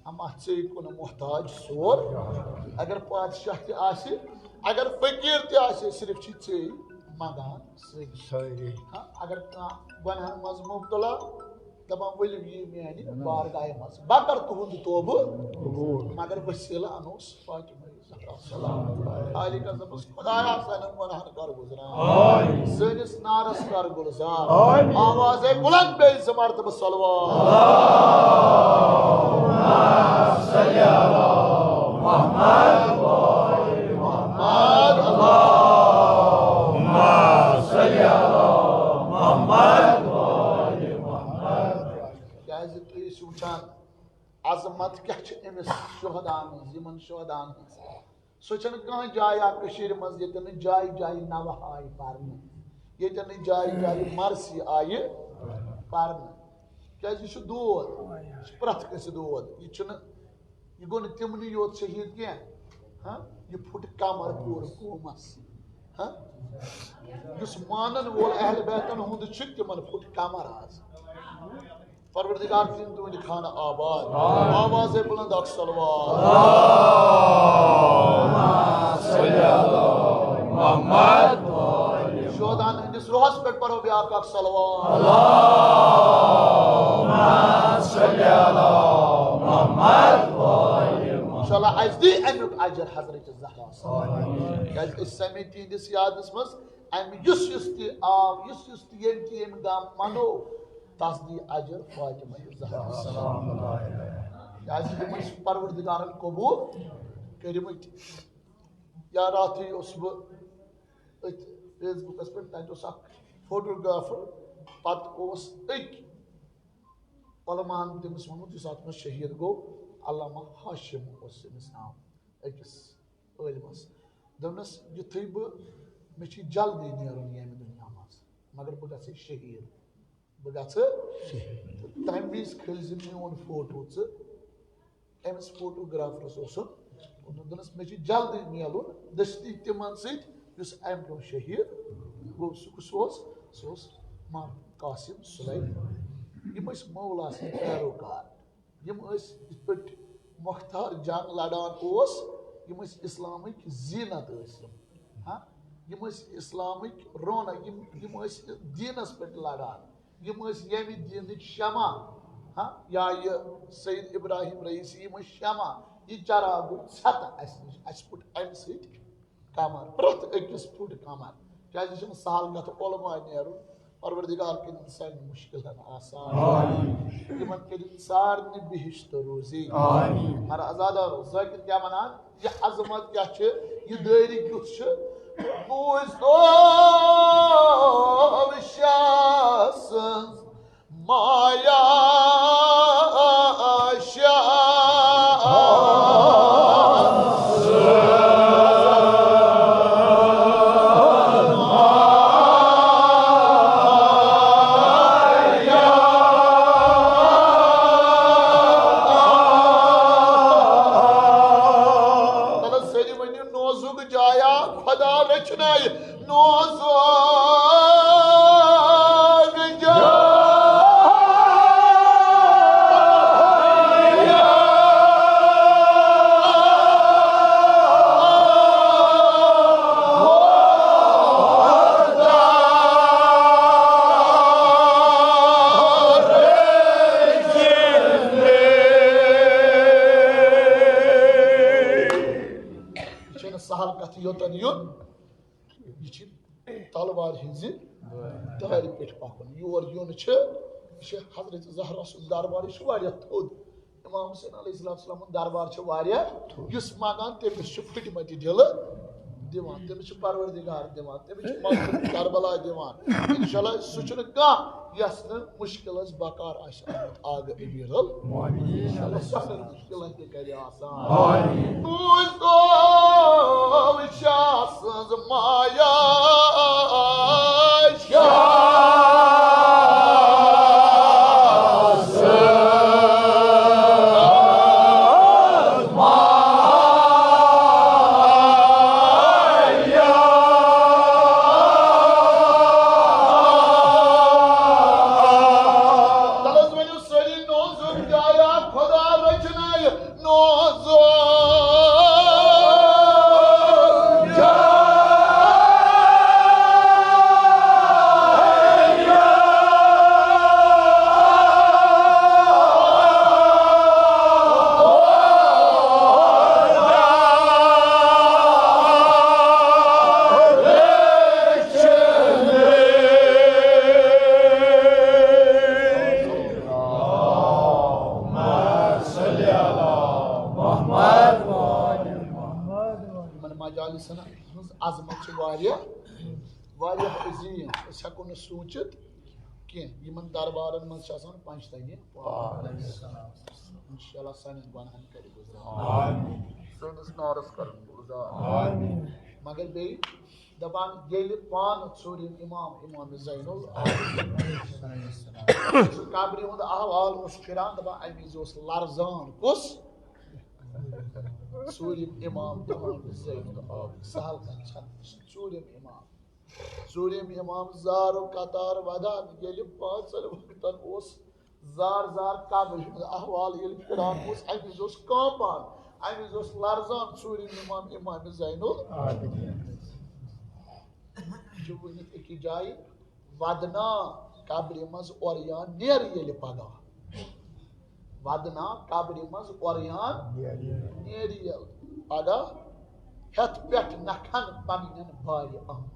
اما ژے کُن محتاج سور۔ اگر پادشاہ تہِ آسہِ، اگر فقیٖر تہِ آسہِ، صرف چھی ژے منٛگان سٲری۔ سٲری۔ ہاں، اگر کانٛہہ گۄناہن منٛز مبتلا، دپان، ؤلِو یہِ میانہِ بارگاہہِ منٛز۔ بہٕ کرٕ تُہُنٛد توبہٕ قبوٗل۔ مگر وسیلہٕ انوس فاطمہ۔ خالق اعظمس خدایا سانٮ۪ن گۄناہن کر گُزران۔ آمین۔ سٲنِس نارس کر گُلزار۔ آمین۔ آواز ہے بلند بیٚیہِ زٕ مرتبہٕ صلوات۔ اللہم صل علی محمد۔ محمد۔ اللہم صل علی محمد۔ کیازِ تُہۍ ٲسِو وٕچھان عظمت کیاہ چھِ أمِس شہداہن ہٕنٛز، یِمن شہداہن ہٕنٛز۔ سۄ چھنہٕ کانٛہہ جاے اکھ کٔشیٖرِ منٛز ییٚتٮ۪ن نہٕ جایہِ جایہِ نوحہٕ آیہِ پرنہٕ، ییٚتٮ۪ن نہٕ جایہِ جایہِ مرثی آیہِ پرنہٕ۔ کیازِ یہِ چھُ دود، یہِ چھُ پرٛٮ۪تھ کٲنٛسہِ دود۔ یہِ چھُنہٕ، یہِ گوٚو نہٕ تِمنٕے یوت شہیٖد کینٛہہ، ہاں، یہِ پھُٹ کمر پوٗرٕ قومس، ہاں۔ یُس مانن وول اہل بیتن ہُنٛد چھُ، تِمن پھُٹ کمر آز۔ پروردگار تھٲیِن تُہٕنٛدِ خانہٕ آباد۔ آواز بلند اکھ صلوات۔ اللہم صل علی محمد۔ شہداہن ہٕنٛدِس روحس پٮ۪ٹھ پرو بیٛاکھ اکھ صلوات۔ اللہم صل علی محمد۔ انشاءاللہ اَسہِ دی اَمیُک اجر حضرت زہرا۔ کیازِ أسۍ سمے تِہنٛدِس یادس منٛز اَمہِ یُس یُس تہِ آو، یُس یُس تہِ ییٚمہِ تہِ ییٚمہِ گامہٕ منو، تصدیق اجر فاطمہ زہرا سلام اللہ علیہا۔ کیازِ تِم ٲسۍ پروردگارن قبول کٔرمٕتۍ۔ یا راتھٕے اوسُس بہٕ أتھۍ فیس بُکس پٮ۪ٹھ، تتہِ اوس اکھ فوٹوگرافر، پتہٕ اوس أکۍ علماہن تٔمِس ووٚنمُت، یُس اتھ منٛز شہید گوٚو، علامہ ہاشم اوس أمِس ناو، أکِس عٲلمس۔ دوٚپنس، یُتھُے بہٕ، مےٚ چھِ جلدی نیرُن ییٚمہِ دُنیا منٛز، مگر بہٕ گژھٕ شہید، بہٕ گژھٕ شہید۔ تہٕ تمہِ وِزِ کھٲلۍ زِ میون فوٹو ژٕ أمِس فوٹوگرافرس اوسُن ووٚنمُت، دوٚپنس، مےٚ چھُ جلدی میلُن دٔستی تِمن سۭتۍ، یُس امہِ برونٛہہ شہید گوٚو۔ سُہ کُس اوس؟ سُہ اوس محمد قاسم سلیمانی۔ یِم ٲسۍ مولا سٕنٛدۍ پیروکار۔ یِم ٲسۍ یِتھ پٲٹھۍ مۄختار جنگ لڑان اوس، یِم ٲسۍ اسلامٕکۍ زیٖنت ٲسۍ یِم۔ ہاں، یِم ٲسۍ اسلامٕکۍ رونق، یِم، یِم ٲسۍ دیٖنس پٮ۪ٹھ لڑان۔ یِم ٲسۍ ییٚمہِ دیٖنٕکۍ شمع۔ ہاں، یا یہِ سید ابراہیم رئیسی، یِم ٲسۍ شمع۔ یہِ چراغ گوٚو ژھٮ۪تہٕ اَسہِ نِش، اَسہِ پھُٹ اَمہِ سۭتۍ کمر، پرٛٮ۪تھ أکِس پھُٹ کمر۔ کیٛازِ یہِ چھُنہٕ سہل کتھ علماء نیرُن۔ پروردگار کٔرِن سانہِ مُشکلن آسان۔ آمین۔ تِمن کٔرِن سارنٕے بہشت روزی۔ آمین۔ مگر عزادارو، ذٲکر کیٛاہ ونان؟ یہِ عظمت کیٛاہ چھِ؟ یہِ دٲری کیُتھ چھُ؟ بوٗزتو شاہ سٕنٛز مایا شاہ۔ تلہٕ سٲری ؤنِو، نوزُک جایا خۄدا رٔچھنَے۔ نوزُک جایا۔ یہِ چھَنہٕ سہل کتھ یوٚتن یُن۔ یہِ چھِ تلوارِ ہٕنٛزِ دارِ پٮ۪ٹھ پکُن۔ یور یُن چھُ، یہِ چھُ حضرت زہرا سُنٛد دربار، یہِ چھُ واریاہ تھوٚد۔ امام حسین علیہ الصلوۃ والسلام ہُنٛد دربار چھُ واریاہ تھوٚد۔ یُس منٛگان، تٔمِس چھُ پھٕٹمٕتۍ دِلہٕ دِوان، تٔمِس چھُ پروردگار دِوان، تٔمِس چھُ مغفرت کربلا دِوان۔ انشاءاللہ سُہ چھُنہٕ کانٛہہ یَس نہٕ مُشکِلس بکار آسہِ آمُت۔ آگہٕ امیر المومنین۔ انشاءاللہ سۄ کرِ مُشکِلن تہِ کرِ آسان۔ آمین۔ بوٗزتو شاہ سٕنٛز مایا شاہ سٕنٛز مایا۔ تَلہٕ حظ ؤنِو سٲری، نوزُک جایا خۄدا رٔچھنَے۔ نوزُک جایا۔ یِمن مجالسن ہٕنٛز عظمت چھِ واریاہ، واریاہ عظیٖم، أسۍ ہٮ۪کو نہٕ سوٗنٛچِتھ کینٛہہ۔ یِمن دربارن منٛز چھِ آسان پنٛجتنہِ پاک۔ انشاءاللہ سانٮ۪ن گۄناہن کرِ گُزران۔ آمین۔ سٲنِس نارس کرن گُزار۔ آمین۔ مگر بیٚیہِ دپان، ییٚلہِ پانہٕ ژوٗرِم امام، امام زین العابدین، قبرِ ہُنٛد احوال اوس پھران، دپان، امہِ وِزِ اوس لرزان۔ کُس؟ ژوٗرِم امام، امام زین العابدین۔ سہل کتھ چھنہٕ، ژوٗرِم امام۔ ژوٗرِم امام زارُک قطار ودان، ییٚلہِ پانٛژن وقتن اوس زار زار قبرِ ہُنٛد احوال ییٚلہِ پھِران اوس، اَمہِ وِزِ اوس کانٛپان، اَمہِ وِزِ اوس لرزان ژوٗرِم امام، امام زین العابدین۔ یہِ چھُ ؤنِتھ أکِس جایہِ، ودنا قبرِ منٛز اورٕ یان نیر ییٚلہِ پگاہ۔ ودنا قبرِ منٛز اورٕ یان نیر ییٚلہِ پگاہ، ہٮ۪تھ پٮ۪ٹھ نکھن پننٮ۪ن بارِ اعمالن۔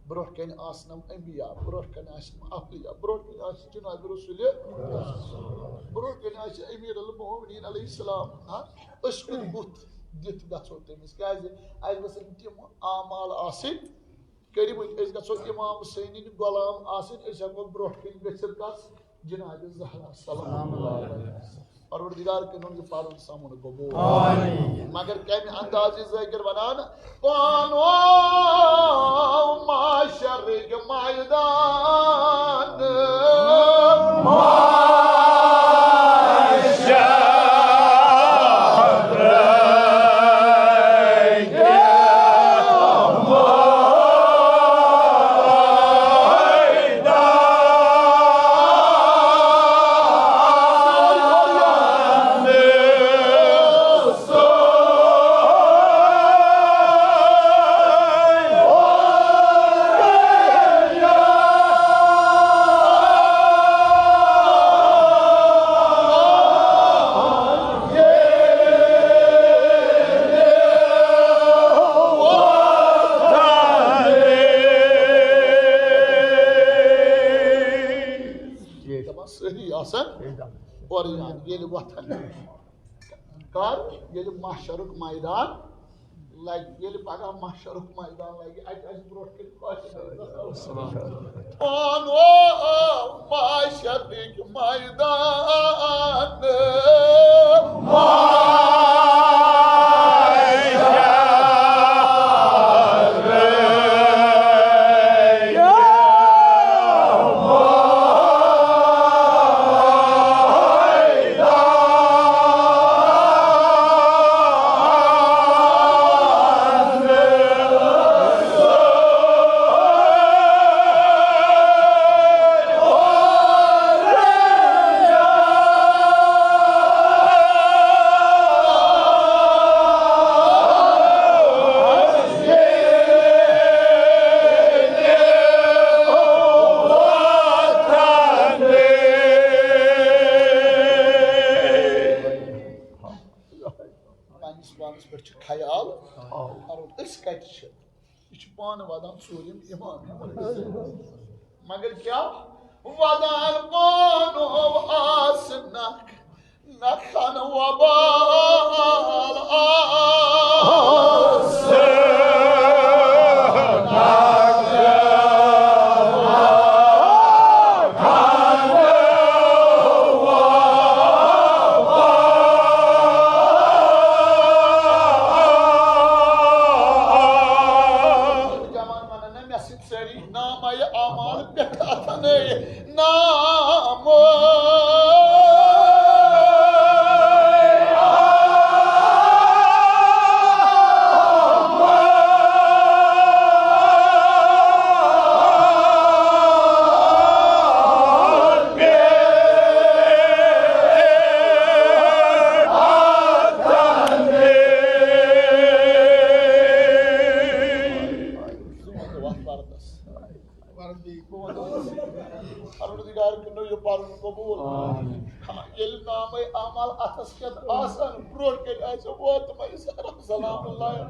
برونٛہہ کنہِ آسنم انبیاء، برونٛہہ کنہِ آسنم اولیاء، برونٛہہ کنہِ آسہِ جناب رسول، برونٛہہ کنہِ آسہِ امیر المومنین علیہ السلام۔ ہاں، أسۍ کُن بُتھ دِتھ گژھو تٔمِس، کیازِ اَسہِ گژھن تِم اعمال آسٕنۍ کٔرِو، أسۍ گژھو امام حسینٕنۍ غلام آسٕنۍ، أسۍ ہٮ۪کو برونٛٹھ کُن گٔژھِتھ کتھ؟ جناب زہرا سلام اللہ علیہا۔ پروردگار کٔرِنۍ یہِ پرُن سمُن قبول۔ آمین۔ مگر کمہِ اندازِ ذٲکر ونان، پانو معاشرٕکۍ میدان۔ دپان سٲری آسن اورٕ یان، ییٚلہِ وۄتھن۔ کر؟ ییٚلہِ محشرُک میدان لگہِ، ییٚلہِ پگاہ محشرُک میدان لگہِ، اَتہِ آسہِ برونٛٹھ کَنہِ خۄش۔ پانو محشرٕکۍ میدان۔ پننِس پانس پٮ۪ٹھ چھُ خیال کرُن، أسۍ کتہِ چھِ؟ یہِ چھُ پانہٕ ودان ژوٗرِم امام۔ مگر کیٛاہ؟ ودان پانو آسنکھ، نہ کھن وبال آسنکھ۔ جوان ونان، نہ مےٚ سۭتۍ سٲری نامہ اعمال پٮ۪ٹھ اتھنٕے نام۔ پروردگار کٔرِنو یہِ پرُن قبول۔ آمین۔ ییٚلہِ نامے اعمال اتھس کٮ۪تھ آسن، برونٛٹھ کنہِ آسہِ ووتمُت سلام اللہ۔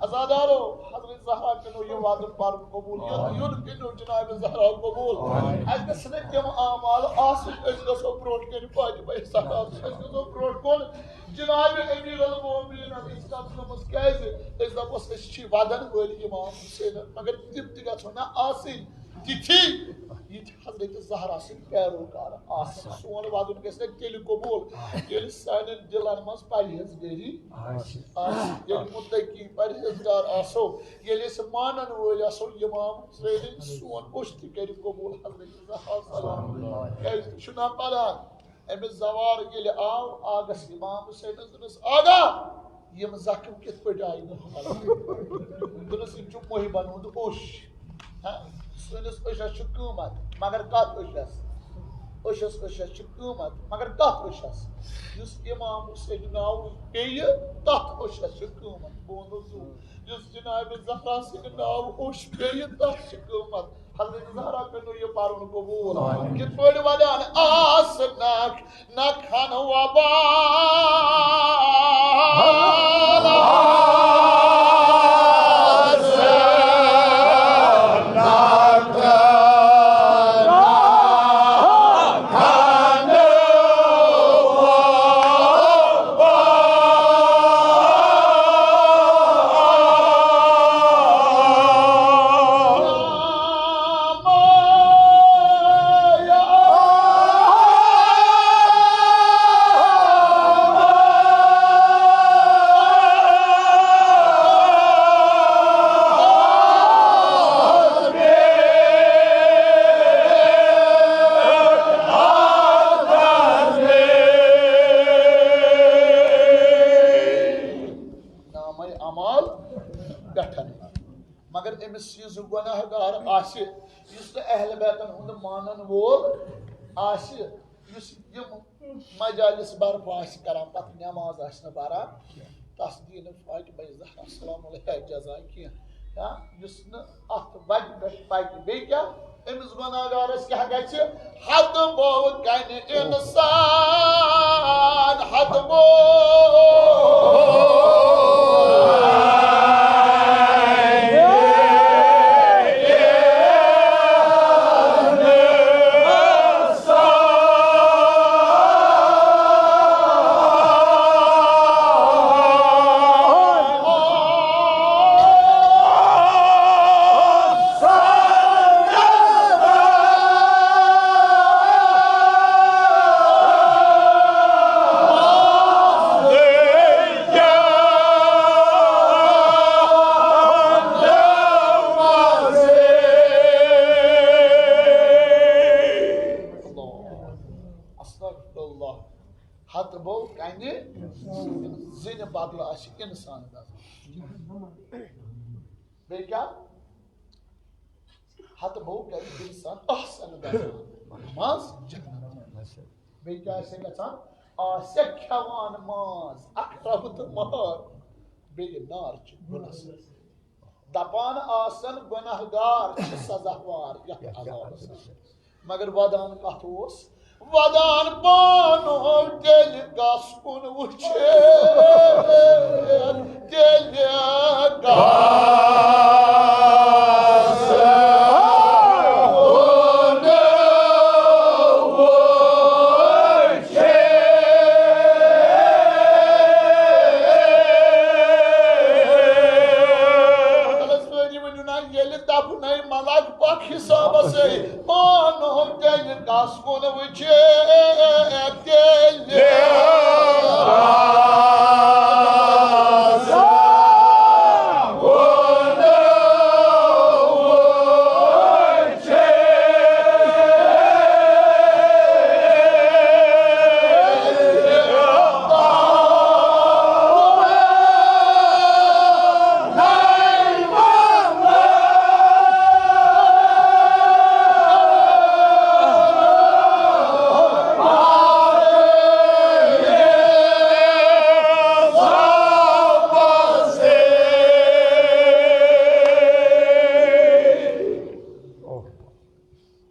عزادارو، حضرت زہرا کٔرِنو یہِ وعدٕ پرُن قبول، یہِ یُن کٔرِنو جناب زہرا قبول۔ آمین۔ اسہِ گژھِ نہٕ تِم اعمال آسٕنۍ، أسۍ گژھو برونٛٹھ کنہِ فاطمہ زہرا، أسۍ گژھو برونٛٹھ کُن جناب امیر المومنین علیہ السلام۔ کیازِ؟ أسۍ دپوس أسۍ چھِ ودن وٲلۍ امام حسین، مگر تِم تہِ گژھو نہ آسٕنۍ۔ تِتھی یِتھۍ حضرت زہرا سٕنٛدۍ پیروکار آسن۔ سون وَدُن گژھِ نہ تیٚلہِ قبوٗل، ییٚلہِ سانٮ۪ن دِلن منٛز پرہیزگٲری آسہِ، ییٚلہِ مُتقی پرہیزگار آسو، ییٚلہِ أسۍ مانن وٲلۍ آسو اِمام حسینٕنۍ، سون اوٚش تہِ کرِ قبوٗل حضرت زہرا سلام۔ کیازِ چھُنہ پران؟ أمِس زوار ییٚلہِ آو، آگس امام حسینس، دوٚپنس، "آگا، یِم زخم کِتھ پٲٹھۍ آیہِ نہٕ حالس؟" دوٚپنس، "یِم چھُ محبن ہُنٛد اوٚش۔ ہاں، سٲنِس اوٚشس چھُ قۭمتھ، مگر کتھ اوٚشس؟ اوٚشس، اوٚشس چھُ قۭمتھ، مگر کتھ اوٚشس؟ یُس امام حسین ناو پیٚیہِ، تتھ اوٚشس چھُ قۭمتھ۔" بہٕ وَنو زٕ، یُس جناب زہرا سٕنٛدِ ناو اوٚش پیٚیہِ، تتھ چھُ قۭمتھ۔ حضرت زہرا کٔرِو یہِ پَرُن قبوٗل۔ آمین۔ کِتھ پٲٹھۍ وَنان آسنَکھ نہ کھَن وبال۔ مال پٮ۪ٹھ۔ مگر أمِس یُس گۄناہ گار آسہِ، یُس نہٕ اہل بیتن ہُنٛد مانن وول آسہِ، یُس یِم مجالس برپا آسہِ کران، پتہٕ نٮ۪ماز آسہِ نہٕ پران، تس دِیہِ نہٕ فاطمہ زہرا سلام علیہا جزا کینٛہہ۔ یا یُس نہٕ اتھ وتہِ پٮ۪ٹھ پکہِ، بیٚیہِ کیٛاہ؟ أمِس گۄناہ گارس کیٛاہ گژھِ؟ ہتہٕ بوٚو کنہِ انسان، ہتہٕ بوٚو۔ استغفر اللہ۔ ہتہٕ بوٚو کنہِ زنہِ بدلہٕ آسہِ انسان دزان۔ بیٚیہِ کیٛاہ؟ ہتہٕ بوٚو کنہِ انسان آسن دزان۔ منٛز جنت۔ بیٚیہِ کیٛاہ آسہِ گژھان؟ آسہِ کھٮ۪وان ماز، اکھ رب تہٕ مار، بیٚیہِ نار چہِ گُلس۔ دپان آسن گۄناہ گار چھِ سزاوار یتھ عذابس۔ مگر ودان کتھ اوس؟ ودان پانو تیٚلہِ کس کُن وٕچھِ؟ تیٚلہِ کس کُن وٕچھِ؟ ییٚلہِ دفنَے ملک پک حسابس، پانو تیٚلہِ کس کُن وٕچھِ؟ تیٚلہِ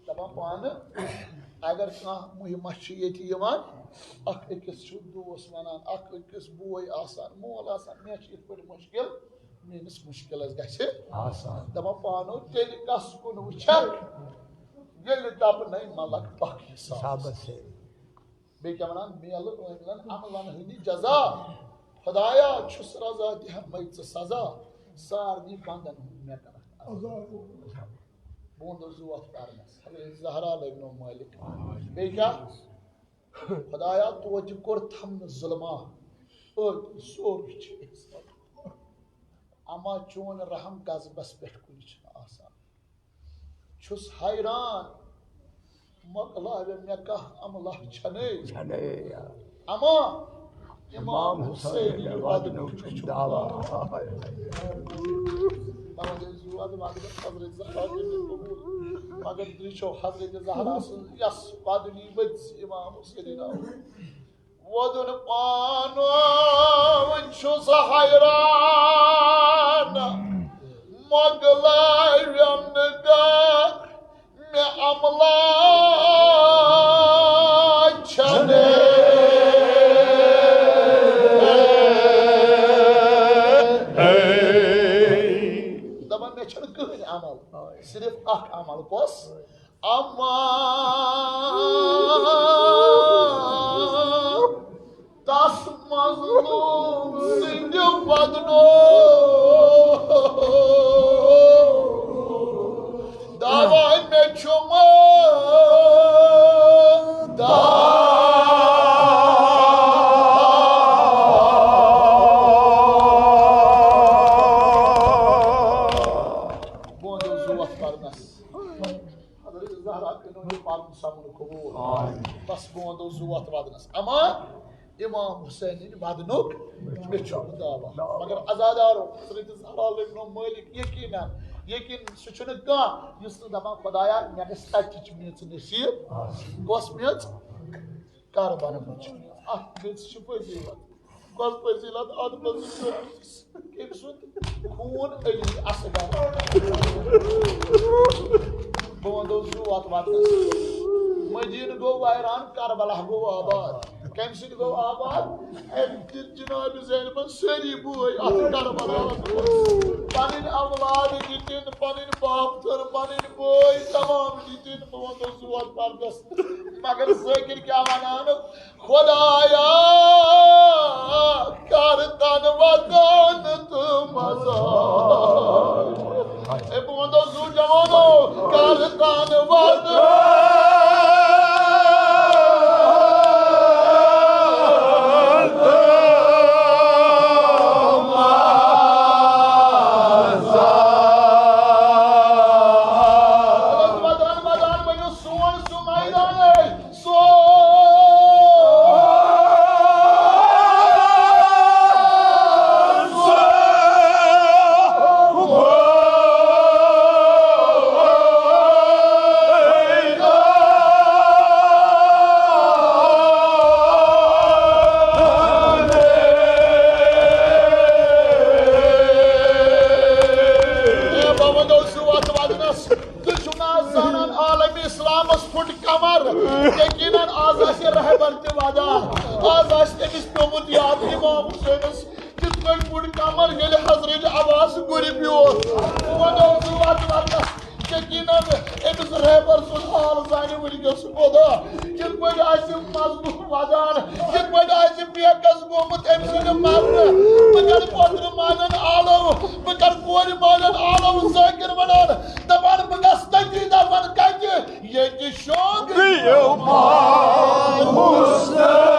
دپان پانہٕ، اگر کانٛہہ مُہمہ چھِ ییٚتہِ یِوان، اکھ أکِس چھُ دوس ونان، اکھ أکِس بوے آسان، مول آسان، مےٚ چھِ یِتھ پٲٹھۍ مُشکِل، میٲنِس مُشکِلس گژھِ آسان۔ دپان پانو تیٚلہِ کس کُن وٕچھکھ، ییٚلہِ دپنَے ملک پکھ حسابس۔ حسابس۔ بیٚیہِ کیٛاہ ونان؟ میلہٕ عٲملن عملن ہٕنٛدِ جزا۔ خدایا، چھُس رضا، دِہہ مَے ژٕ سزا، سارنٕے بندن ہُنٛد مےٚ کرکھ عذاب۔ بہٕ ووٚنُس زُو اَتھ پرنس، حضرت زہرا لٲگنو مٲلِک۔ بیٚیہِ کیٛاہ؟ خدایا، توتہِ کوٚر تھمنہٕ ظُلما، أتۍ سورُے چھُ احسان۔ اما چون رحم غضبس پٮ۪ٹھ کُنہِ چھُنہٕ آسان۔ چھُس حیران، مۄکلاوِ مےٚ کانٛہہ عملہ چھَنے۔ چھَنے، یا۔ اما امام امام حسین حسین ودنُک ودنُک چھُم چھُم دعویٰ۔ دعویٰ۔ تَوَے گٔے زُو وَدُن، وَدُن حضرت زہرا کٔرِتھ قبول۔ مگر درٛچھو حضرت زہرا سٕنٛز یَس وَدُنی ؤژھ امام حسین آو۔ وودُن پانہٕ چھُس حیران، مۄکلٲوِم نہٕ گاہ مےٚ عملہ چھَنہٕ۔ دَپان مےٚ چھَنہٕ کٕہٕنۍ عمل، صرف اکھ عمل، کۄس؟ اما تس مظلوم سٕنٛدِ بدنو دعویٰ مےٚ چھُم دعویٰ۔ بہٕ وَنہٕ زُو اَتھ پَرنَس۔ حضرت زہرا کٔرِنو یہِ پَنُن سَمُن قبوٗل۔ آمین۔ بس بہٕ وَنہٕ زُو اَتھ وَدنَس۔ اما امام حسینٕنۍ ودنُک مےٚ چھُ دعویٰ۔ مگر عزادارو، حضرت زہرا لٔبنو مٲلِک یقیناً، یقین سُہ چھُنہٕ کانٛہہ یُس نہٕ دپان، خدایا، مےٚ گژھِ تتہِ چہِ میٚژ نصیب۔ کۄس میٚژ؟ کربلا منٛز چھِ میٚژ۔ اتھ میٚژِ چھِ فضیلت۔ کۄس فضیلت؟ اتھ منٛز چھِ کٔمۍ سُنٛد خوٗن؟ علی اصغر۔ بہٕ وَنہٕ زُو اَتھ وَتَس۔ مدیٖنہٕ گوٚو ویران، کربلا گوٚو آباد۔ کَمہِ سۭتۍ گوٚو آباد؟ أمۍ دِتۍ جناب زینبَن سٲری بٲے اَتھ کربلاہَس منٛز۔ پَنٕنۍ اولاد دِتِن، پَنٕنۍ باپتھٕر، پَنٕنۍ بٲے تمام دِتِن۔ بہٕ وَنہٕ زُو اَتھ وَتَس۔ مگر ذٲکِر کیٛاہ وَنان؟ خدایا، کر تن وطن تہٕ مزار۔ اے بہٕ وَنہٕ زُو جوانو، کر تن وطن۔ مزار۔ مزار، مزار، ؤنِو سون سُہ میدان۔ تُہۍ چھِو نہٕ آز زانان عالمِ اسلامس پھُٹ کمر؟ یقیناً آز آسہِ رہبر تہِ ودان، آز آسہِ تٔمِس پیومُت یاد امام حسینس کِتھ پٲٹھۍ پھُٹ کمر ییٚلہِ حضرت عباس گُرِ پیوس۔ بہٕ ونہو زٕ وتہٕ وتس، یقیناً أمِس رہبر سُنٛد حال زانہِ وٕنکیٚس خدا۔ کِتھ پٲٹھۍ آسہِ مظلوم ودان، کِتھ پٲٹھۍ آسہِ بے کس گوٚمُت أمۍ سٕنٛدِ مرنہٕ۔ بہٕ کرٕ پۄترٕ مانن آلو، بہٕ کرٕ کورِ مانن آلو، ذٲکر ونان، دپان بہٕ گژھٕ تٔتی دفن کتہِ؟ ییٚتہِ شوق امام حسین۔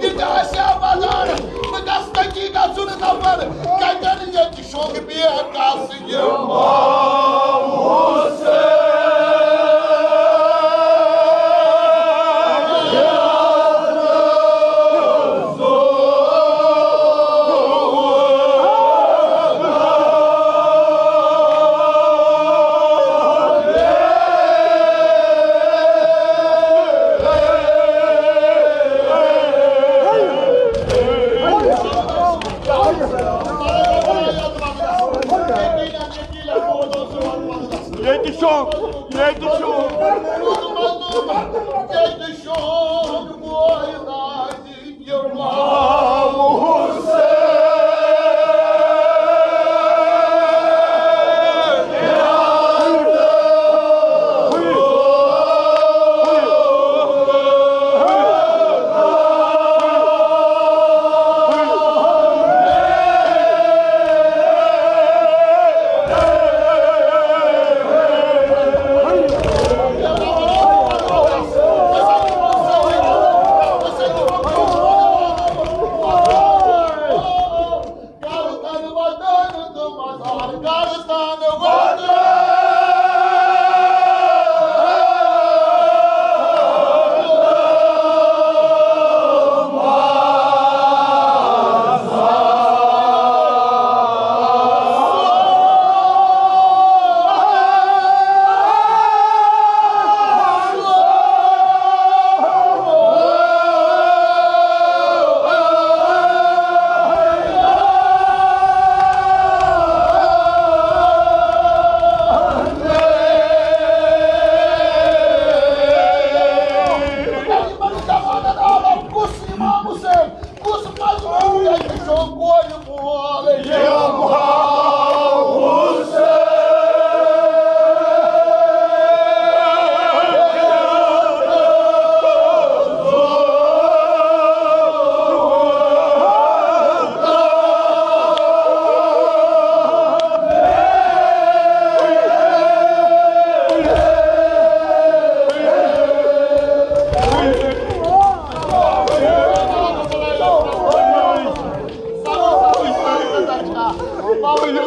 یہِ تہِ آسہِ ہا ودان، بہٕ گژھٕ تٔتی گژھُن خبر کتٮ۪ن، ییٚتہِ شۄنٛگ بیٚیہِ کس یِم۔ ییٚتہِ چھُ، ییٚتہِ چھُ۔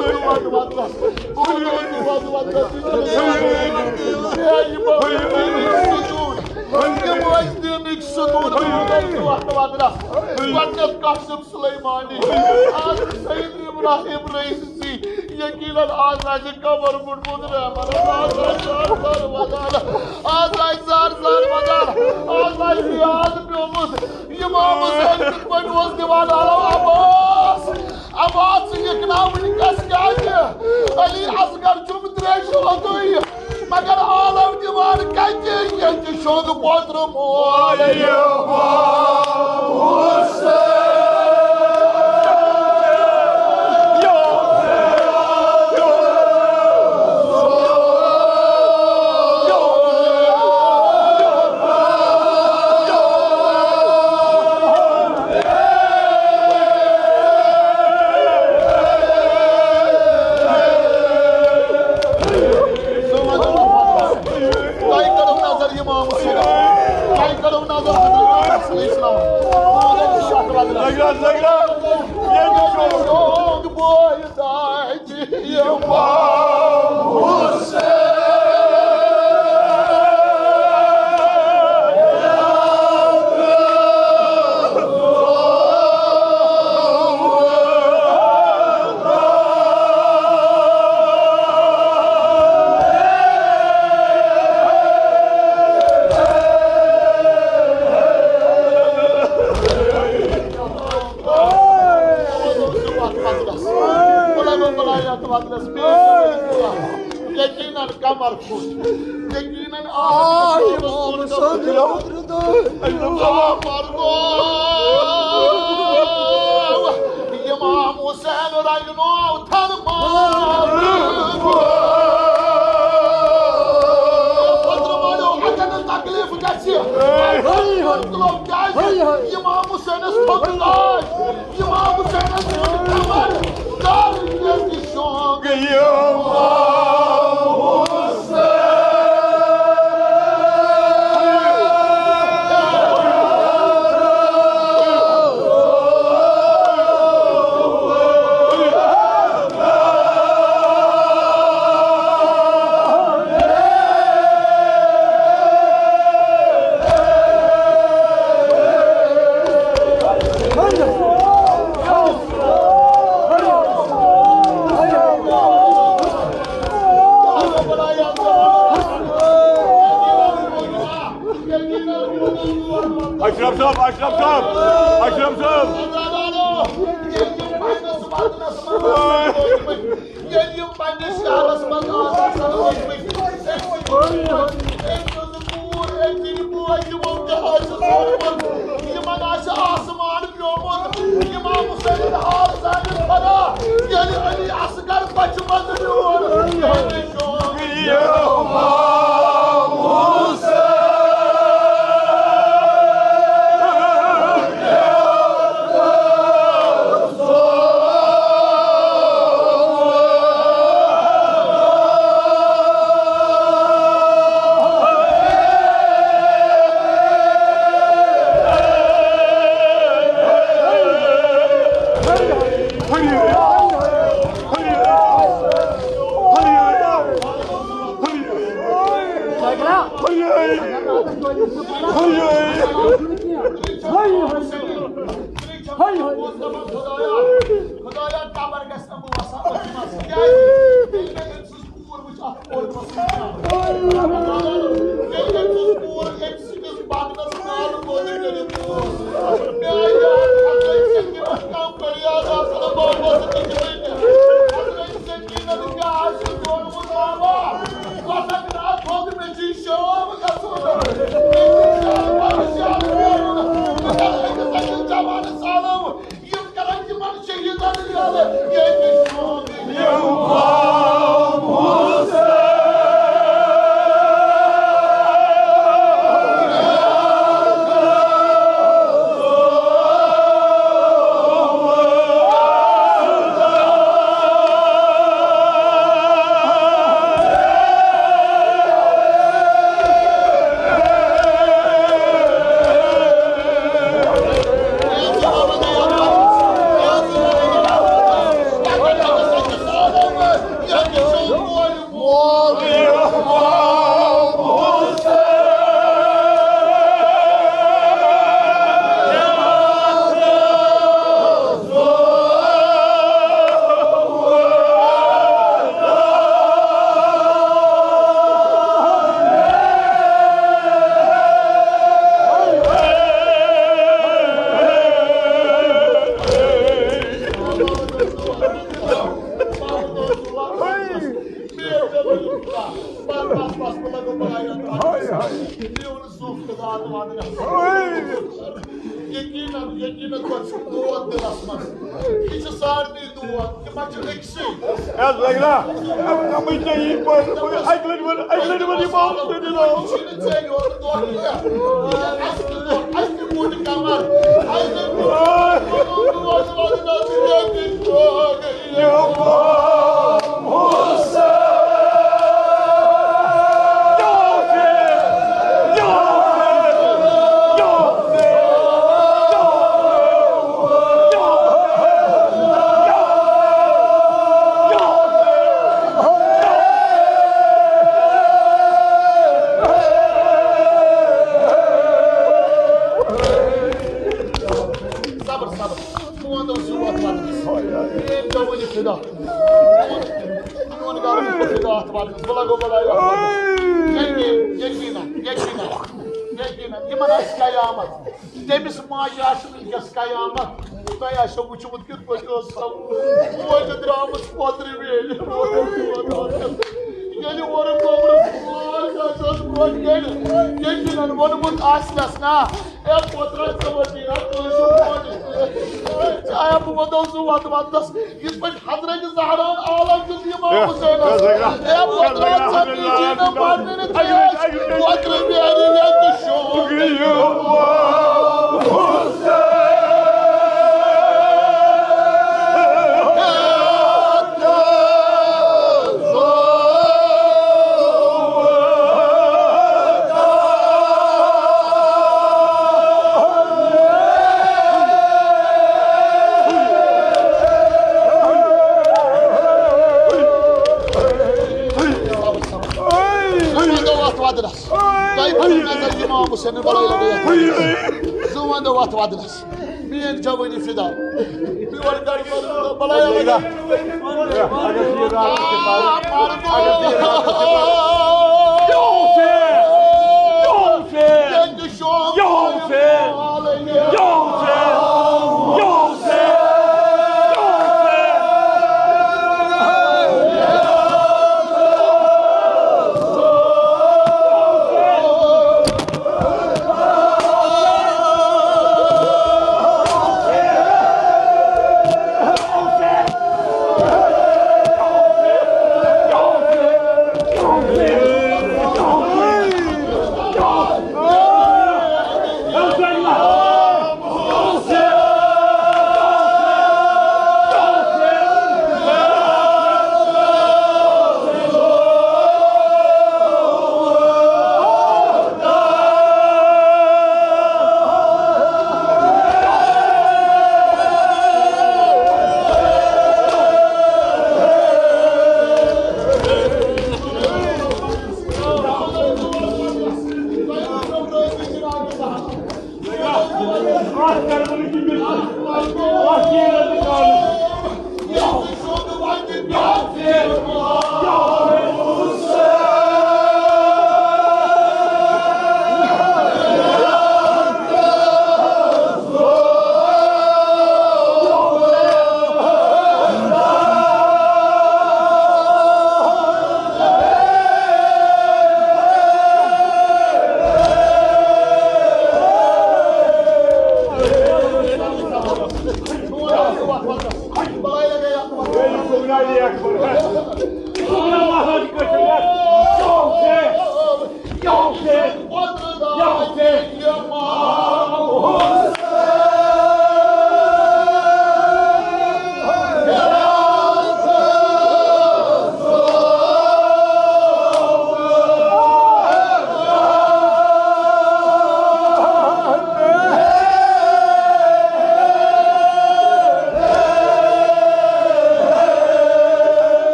وَدٕ وَدلَس۔ بہٕ وَدٕ وَدلَس۔ ہے، یہِ ما وَدٕ وَدلَس۔ یِم ٲسۍ دیٖنٕکۍ ستوٗن۔ وَدٕ وَدلَس۔ گۄڈٕنٮ۪تھ قاسم سلیمانی۔ آز سید ابراہیم رئیسی۔ یقیناً آز آسہِ قبر گوٚنڈمُت رحمت۔ آز آسہِ زار زار وَدان۔ آز آسہِ زار زار وَدان۔ آز آسہِ یاد پیوٚمُت۔ امام حسین کِتھ پٲٹھۍ اوس دِوان آلو عباس؟ عباس ژٕ نِکھناو وٕنکٮ۪س کیٛازِ؟ علی اصغر چھُم ترٛیشہِ ہوٚتُے، مگر آلو دِوان کَتہِ ییٚتہِ شوٚنٛگ پوترٕ مول؟ تۄہہِ کٔرٕو نظر امام حسین، تۄہہِ کٔرٕو نظر حضرت علی علیہ السلام۔ شوق بوے داجی امام حسین۔ یقیناً قمر کھوٚت، یقیناً آسمان کھوٚت۔ امام حسین رنگنو تھل مان۔ پتہٕ مانیو اگر نہٕ تکلیف گژھِ۔ مطلب کیٛازِ؟ امام حسینس تھوٚک لاش۔ امام حسینس تھوٚک کمر۔ کر ییٚتہِ شوق۔ اشرف صٲب، اشرف صٲب، اشرف صٲب۔ ییٚلہِ یِم پننِس شہرس منٛز آسہٕ آسان ٲسمٕتۍ، أمۍ سٕنٛدۍ کوٗر، أمۍ سٕنٛدۍ بوے، یِمو تہِ آسہِ سوٗنٛچمُت، یِمن آسہِ آسمان پیومُت، امام حسین حال زانہِ خدا، ییٚلہِ علی اصغر بچہِ منٛز میون۔ خدایا، خدایا، قبر گژھِ نہٕ بہٕ وسان أتھۍ منٛز۔ کیٛازِ؟ ییٚلہِ مےٚ أمۍ سٕنٛز کوٗر وٕچھ، اَتھ کوٚر مےٚ سُہ۔ ییٚلہِ أمۍ سٕنٛز کوٗر أمۍ سٕنٛدِس بدنس نالہٕ بوزِ کٔرِتھ۔ مےٚ آیہِ یاد، حضرت سکینہ کم پڑی آزاد صلی اللہ علیہ وسلم۔ حضرت سکینہ کیٛاہ آسہِ کوٚرمُت بابا؟ وَسَکھ نہ تھوٚد مےٚ چھُے شام گژھُن۔ مےٚ چھُے شام پَتہٕ شام نیرُن۔ بہٕ کَرٕ أکِس أکِس جوانَس سلام۔ یِم کَرَن یِمَن شہیٖدَن یاد۔ ییٚتہِ شام۔ میون زُو خۄدا تہٕ وَنہٕ۔ یقیٖنن، یقیٖنن، تۄہہِ چھُو دود دِلس منٛز۔ یہِ چھُ سارنٕے دود، تِمن چھُ أکسٕے۔ ہے، زینہ، ہے، وۄنۍ ژےٚ یی پٲٹھۍ، وۄنۍ اَکہِ لَٹہِ وَن، اَکہِ لَٹہِ وَن یہِ معاف کٔرِتھ۔ یہِ چھُنہٕ ژےٚ یوت دۄکھ کینٛہہ۔ یہِ چھُ اَسہِ تہِ دۄکھ، اَسہِ تہِ موٗجوٗب کمر۔ اَسہِ تہِ موٗجوٗب دود، وَنہٕ، وَنہٕ، وَنہٕ، وَنہٕ۔ صبر، صبر۔ میون دوست چھُ وَتھ وَتھ۔ میٲنۍ جوٲنی فِدا۔ میون گرٕ چھُ فِدا اَتھ وَتھ۔ بہٕ لَگو بَلاے اَتھ وَتھ۔ یقیٖن، یقیٖناً، یقیٖناً، یقیٖناً۔ یِمَن آسہِ قیامت۔ تٔمِس ماجہِ آسہِ وٕنکیٚس قیامت۔ تۄہہِ آسیو وٕچھمُت کِتھ پٲٹھۍ ٲس سۄ موج درٛامٕژ پوترِ ویلہِ۔ ییٚلہِ اورٕ گوٚبرَس ماج آسہِ ٲس برونٛٹھ کَنہِ یقیٖناً ووٚنمُت آسنَس نا، اے پوترا، ژٕ وَن مےٚ، اَتھ ٲسِو پانہٕ۔ چاہے بہٕ وَدو سُہ وَدٕ وَدَس، یِتھ پٲٹھۍ حضرت زہرا عالم دیُت اِمام حُسینَس۔ اے پوترا، ژےٚ پیٚیی نہٕ پَرنہِ نہٕ ترٛیش، پوترِ بیرِ ییٚتہِ شوق۔ وَدو اَتھ وَدنَس۔ تۄہہِ پَزِ نظر اِمام حُسینَن بَلاے لَگٲیِتھ۔ زٕ وَدو اَتھ وَدنَس۔ میٲنۍ جوٲنی فِدا۔ میون گَرٕ بَلاے لَگٲیِتھ۔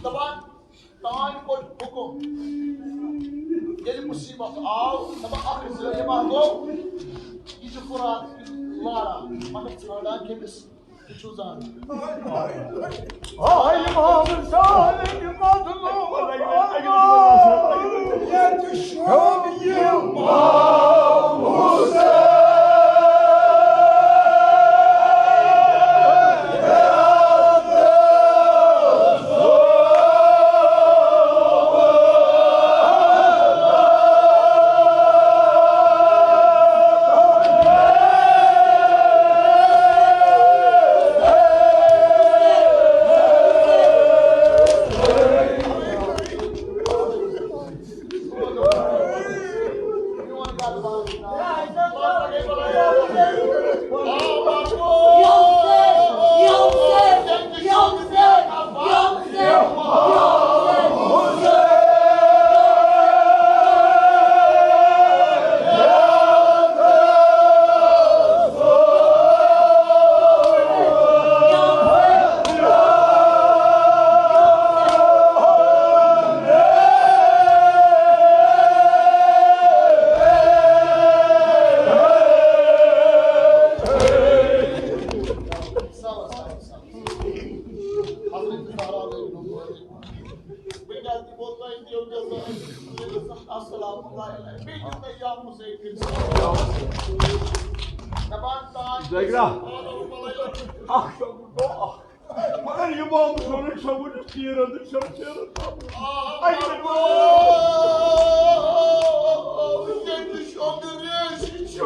دپان، تانۍ کوٚر حُکُم۔ ییٚلہِ مُصیٖبت آو، دپان، اکھ زٕ یِم ہا گوٚو، یہِ چھُ قرآن لاران، مگر ژھانٛڈان کٔمِس؟ یہِ چھُ زانان۔ ہاے امام صادق مظلوم، ییٚتہِ چھُ یہِ امام حسین۔ حضرت زہرا گٔے نمٲژ۔ بہٕ کیٛاہ دِمو تۄہہِ تیٚلہِ جزا؟ السلام علیکم۔ بیٚیہِ دیُت مےٚ یا حسین بن دَپان تانۍ زگرا۔ اکھ شۄنٛگُن گوٚو اکھ۔ مگر یہِ بابہٕ چھُنہٕ شۄنٛگُن، یہِ چیٖرن تہٕ چھُنہٕ چیٖرن۔ اَکہِ لَٹہِ وَنو۔ ییٚتہِ شۄنٛگُن ریشہِ چھُ۔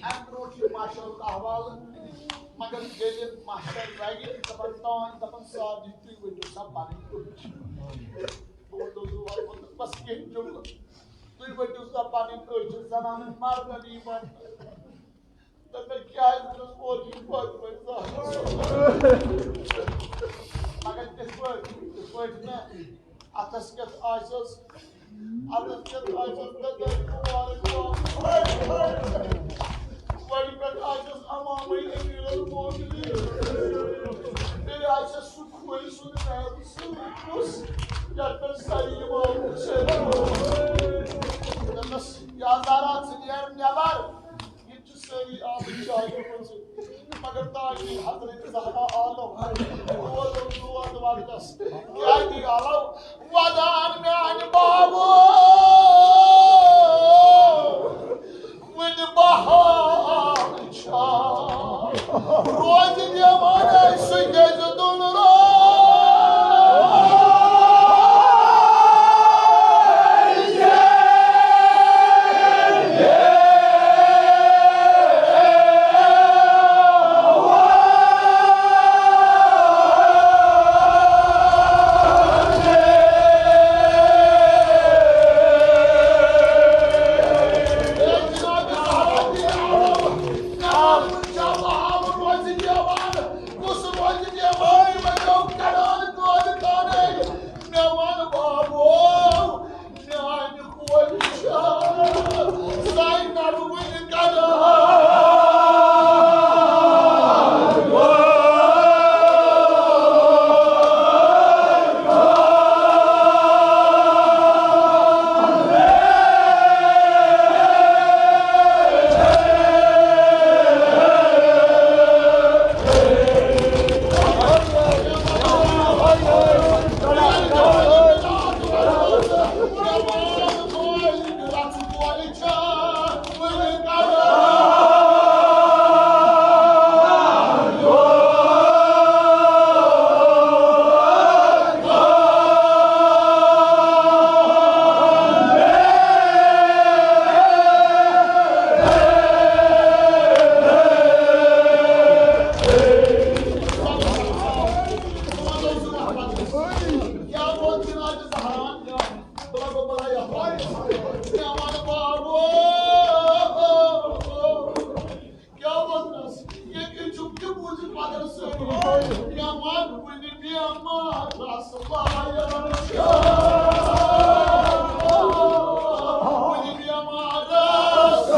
اَمہِ برونٛٹھ چھُ ماشاء اللہ حوالہٕ، مگر ییٚلہِ ماشٹر لگہِ، دَپان تام، دَپان سارنٕے، تُہۍ ؤنِو سا پَنٕنۍ أچھ۔ بہٕ وَنہٕ تۄہہِ بَس کینٛہہ جملہٕ۔ تُہۍ ؤنِو سا پَنٕنۍ أچھ، زَنانَن مَردَن یِوان۔ دَپان کیٛازِ چھُس اورٕ یہِ پٲٹھۍ پٲٹھۍ زانان؟ مگر تِتھ پٲٹھۍ، تِتھ پٲٹھۍ نہٕ۔ اَتھَس کٮ۪تھ آسٮ۪س، اَتھَس کٮ۪تھ آسٮ۪س قدر مُبارک۔ کورِ پٮ۪ٹھ آسٮ۪س اَمامٕے أمیٖر المومنیٖن۔ بیٚیہِ آسٮ۪س سُہ کھوٗرِ سُنٛد محل سُہ کُس، یَتھ پٮ۪ٹھ سٲری اِمام حُسین۔ دوٚپمَس، یا زہرا، ژٕ نیر نٮ۪بر۔ ییٚتہِ چھِ سٲری آمٕتۍ چاے کھٔژٕنۍ، مگر تاج حضرت زہرا آلو۔ روزو دود وقتس۔ کیٛاہ دی آلو؟ ودان میانہِ بابو، وٕنہِ بہار چھا؟ روزِ نعمت سُہ کیٛازِ دُلرو؟ یمن وٕنہِ بیمارس لایان چھِ۔ وٕنہِ بیمارس۔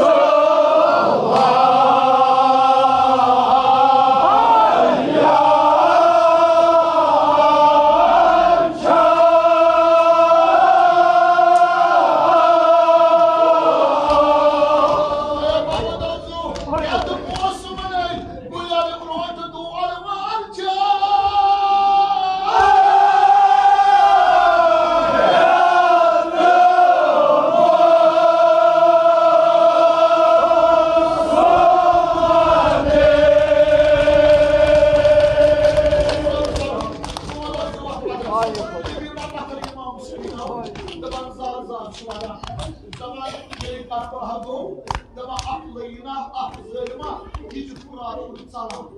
دپان زار زار چھُ وَنان۔ دپان ییٚلہِ کربلا گوٚو، دپان اکھ لعینہ، اکھ ظٲلمہ، یہِ چھُ فرات کُن ژلان۔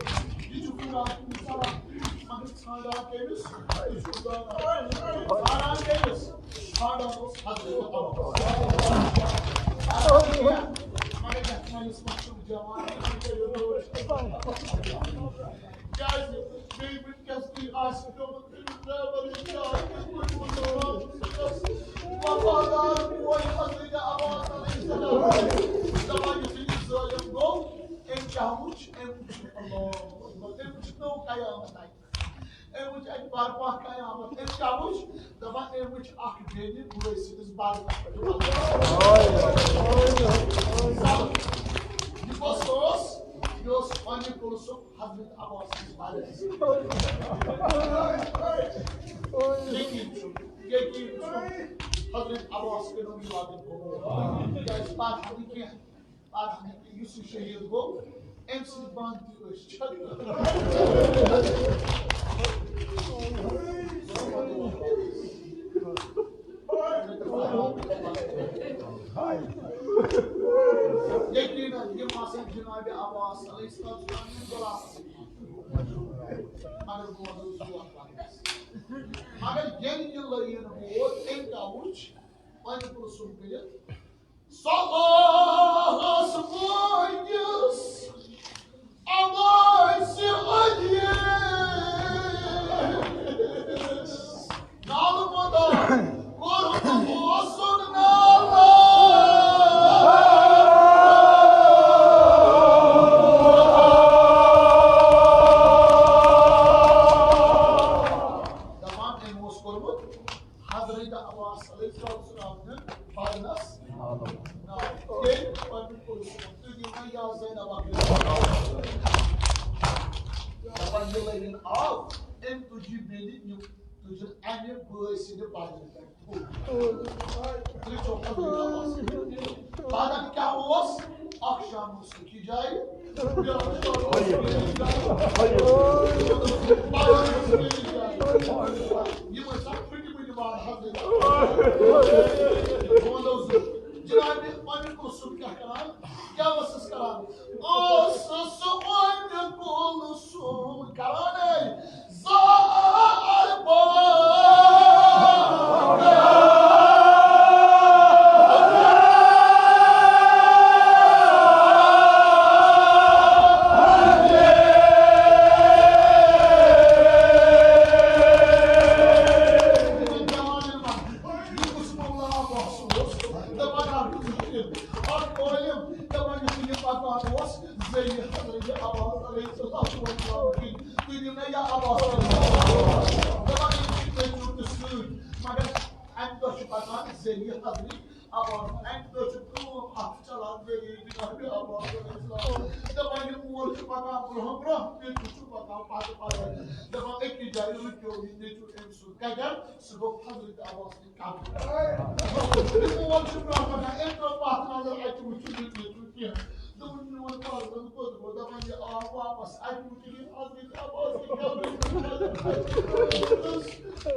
یہِ چھُ فرات کُن ژلان۔ مگر ژھانڈان کٔمِس؟ یہِ چھُ زانان۔ ژھانڈان کٔمِس؟ ژھانڈان اوس حضرت عمر۔ مگر یتھ مٲلِس منٛز چھُم جوان۔ کیازِ؟ بیٚیہِ وٕنکیٚس تہِ آسہِ پیوٚمُت وفادار بوے حضرت عباس علیہ السلام۔ دپان یُتھُے یہِ ظٲلِم گوٚو، أمۍ کیٛاہ وُچھ؟ أمۍ وُچھ اللہ اکبر، أمۍ وُچھ نٔو قیامت اَتہِ۔ أمۍ وُچھ اَتہِ برپا قیامت۔ أمۍ کیٛاہ وُچھ؟ دپان أمۍ وُچھ اکھ بیٚنہِ بٲے سٕنٛدِس بالَس پٮ۪ٹھ۔ یہِ کۄس ٲس؟ یہِ اوس اُمِ کلثوم۔ حضرت عباس کِس بارے منٛز۔ یقین چھُ، یقین چھُ، حضرت عباس کٔرِو یہِ وعدٕ قبول۔ تِکیٛازِ پَتہٕ ہَنہٕ کینٛہہ، پَتہٕ ہَنہٕ کینٛہہ، یُس یہِ شہیٖد گوٚو، أمۍ سٕنٛدۍ بانہٕ تہِ ٲسۍ چھٔکمٕتۍ۔ یقیناً یِم آسَن جناب عباس علیہ السلام سٕنٛدۍ غلام۔ مگر بہٕ وَنہٕ زور پَتہٕ۔ مگر ییٚلہِ یہِ لٲیِن ووت، أمۍ کیٛاہ وُچھ؟ پنٛجہِ پُلسُم کٔرِتھ۔ سۄ ٲس وٲیِس عباسِ علی۔ نالہٕ مۄدا کوٚرُن اوسُن نالہٕ۔ دَپان أمۍ اوس کوٚرمُت حضرت عباس علیہ السلام سُنٛد بدنس نالہٕ۔ تٔمۍ پنُن کوٚر سُہ، تُہۍ دِیِو مےٚ یا زینب اکھ۔ دَپان ییٚلہِ أمۍ آو، أمۍ تُج یہِ بیٚنہِ نیُک۔ تُجُن اَمہِ بٲے سٕنٛدِ بدنہٕ پٮ۪ٹھ۔ تُہۍ چھِو حضرت عباس۔ پَتہٕ کیٛاہ اوس؟ اَکھ شام اوس أکِس جایہِ، بیٛاکھ شام اوس بیٚیِس جایہِ، پَگاہ اوس بیٚیِس جایہِ۔ یِم ٲسۍ اَتھ پھٕٹمٕتۍ بال حضرت عباس۔ بہٕ وَنو زٕ، جناب اُمِ کلثوم کیٛاہ کران؟ کیٛاہ ٲسٕس کران؟ ٲسٕس اُمِ کلثوم کران ہے۔ مگر اَمہِ دۄہ چھُ پَکان ذٔریعہٕ حضرت عباس، اَمہِ دۄہ چھُ کٲم اَکھ چَلان ذٔریعہٕ جناب عباس علیہ السلام۔ دَپان یہِ مول چھُ پَکان برٛونٛہہ برٛونٛہہ، نیٚچوٗ چھُ پَکان پَتہٕ پَتہٕ۔ دَپان أکِس جایہِ رُکیو یہِ نیٚچوٗ أمۍ سُنٛد کَتٮ۪ن؟ سُہ گوٚو حضرت عباس نِش قبر۔ یہِ مول چھُ برٛونٛہہ پَکان، أمۍ ترٛٲو پَتھ نظر، اَتہِ وُچھُن یہِ نیٚچوٗ کینٛہہ۔ دوٚپُن میون پَرزَن کوٚت گوٚو؟ دَپان یہِ آو واپَس، اَتہِ وُچھُن یہِ حضرت عباس نِش قبر۔ دوٚپُس،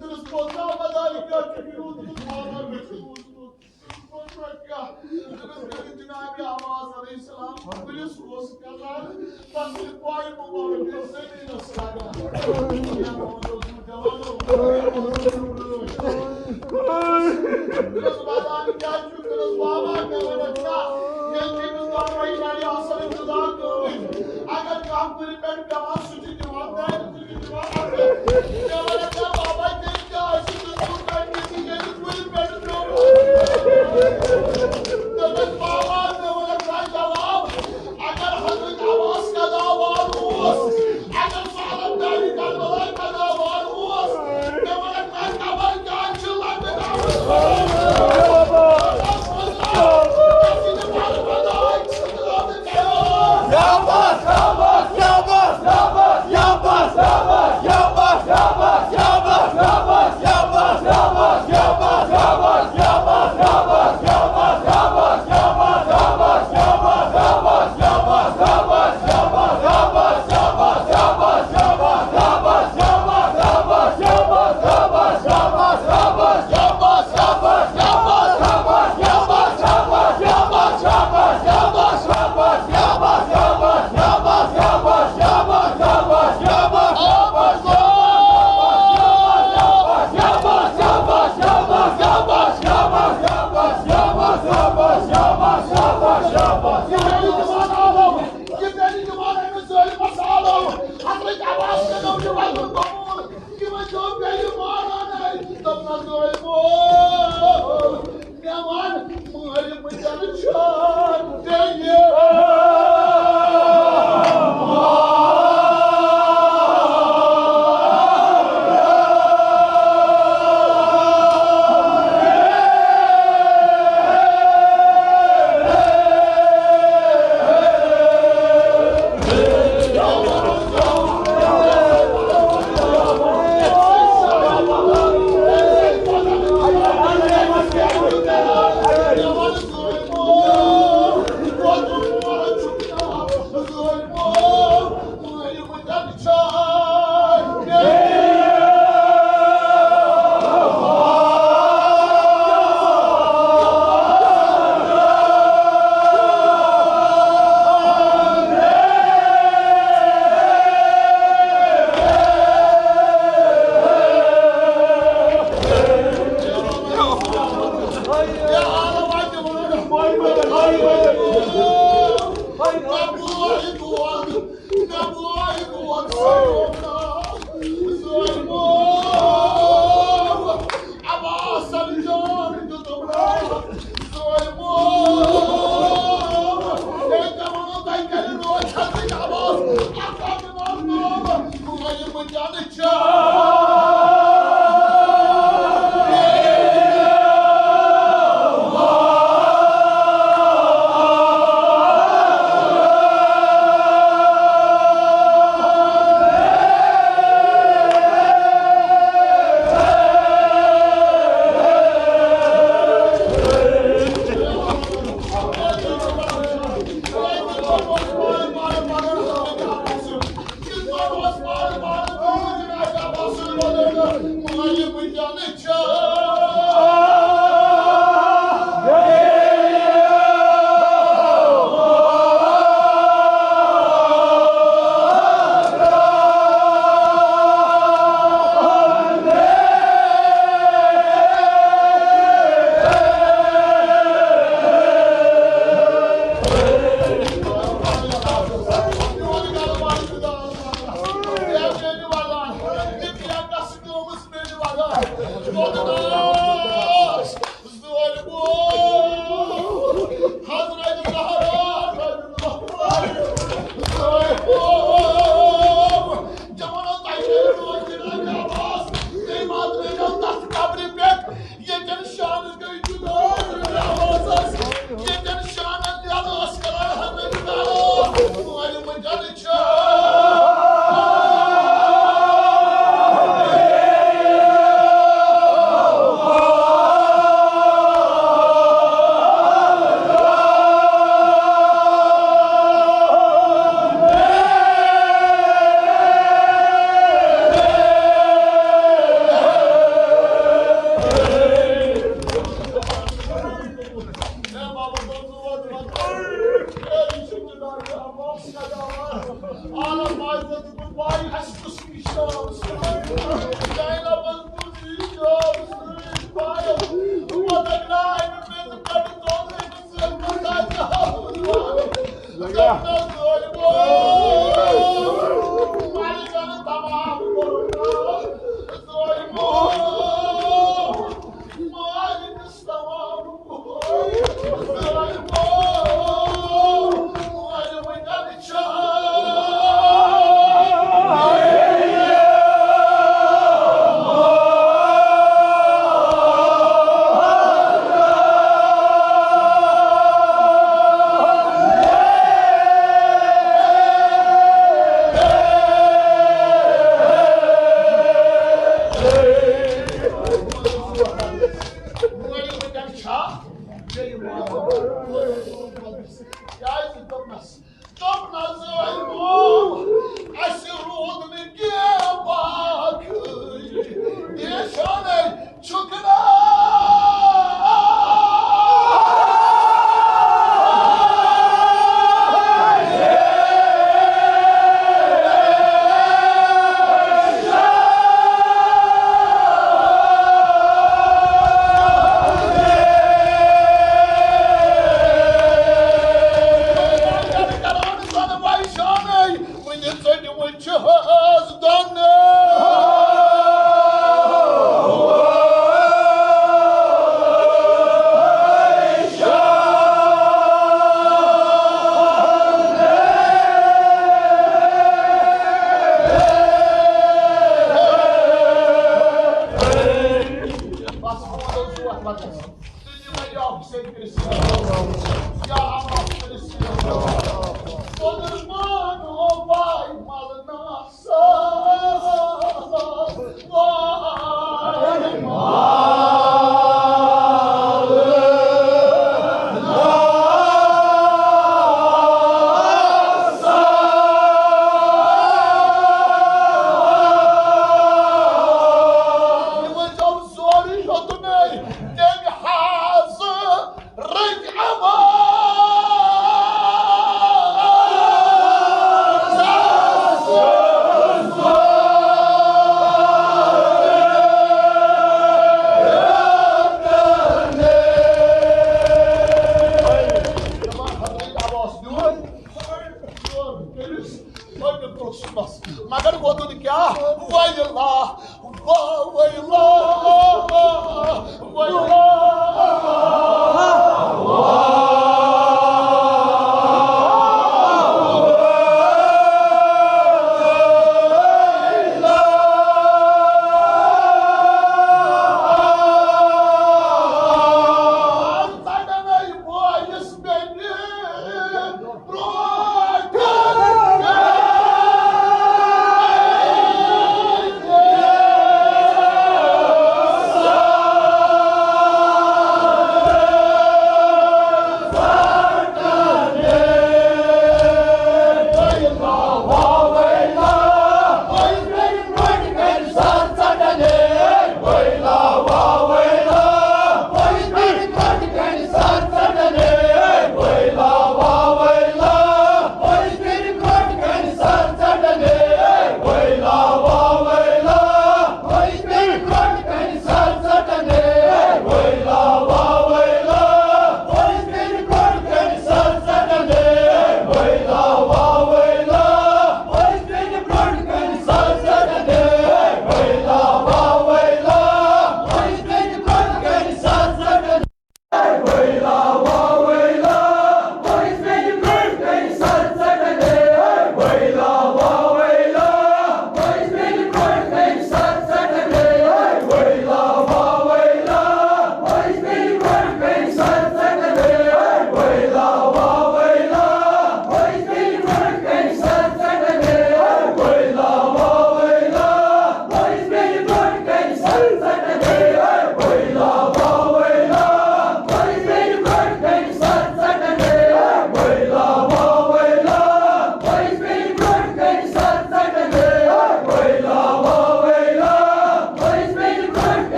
دوٚپُس، بوزناو مدارِ کیٛاہ چھُ یوٗت، دوٚپُس، بابا، مےٚ چھُ بوٗزمُت۔ دوٚپُس، بوزناو کیٛاہ؟ دوٚپُس، مےٚ چھُ جنابِ عباس علیہ السلام کُلِس اوس کَران، تَتھ چھِ پاے مُبارک یۄس زٔمیٖنَس لَگان۔ جوانو، دوٚپُس، وَدان کیٛاہ چھُ؟ دوٚپُس، بابا، مےٚ وَنَکھ نا، ییٚلہِ تٔمِس دۄنوَے گَرِ آسَن جُدا کٔرمٕتۍ، اگر کانٛہہ کُلہِ پٮ۪ٹھ پٮ۪وان، سُہ چھُ دِوان دانہِ کُلہِ ییٚتٮ۪ن شانَس گٔے جُدا، ییٚتٮ۪ن شانَس یَلہٕ ٲس کران حضرت علی، مٲلۍ مُجَن چھُ۔ کیٛازِ دوٚپنَس، دوٚپنَس، ٲے موم، اَسہِ روٗد نہٕ کینٛہہ باقٕے، دیشانَے چھُکھ نہٕ۔ مگر ووتُن کیٛاہ؟ ویلا، ویلا، ویلا۔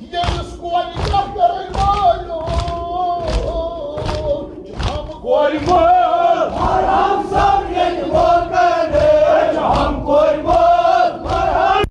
ییٚمِس کورِ کیٛاہ کَرَے مٲلِو؟ کورِ مٲل، حرام سَر ییٚلہِ مول کَرَن، أسۍ چھِ ہم کورِ مٲل، حرام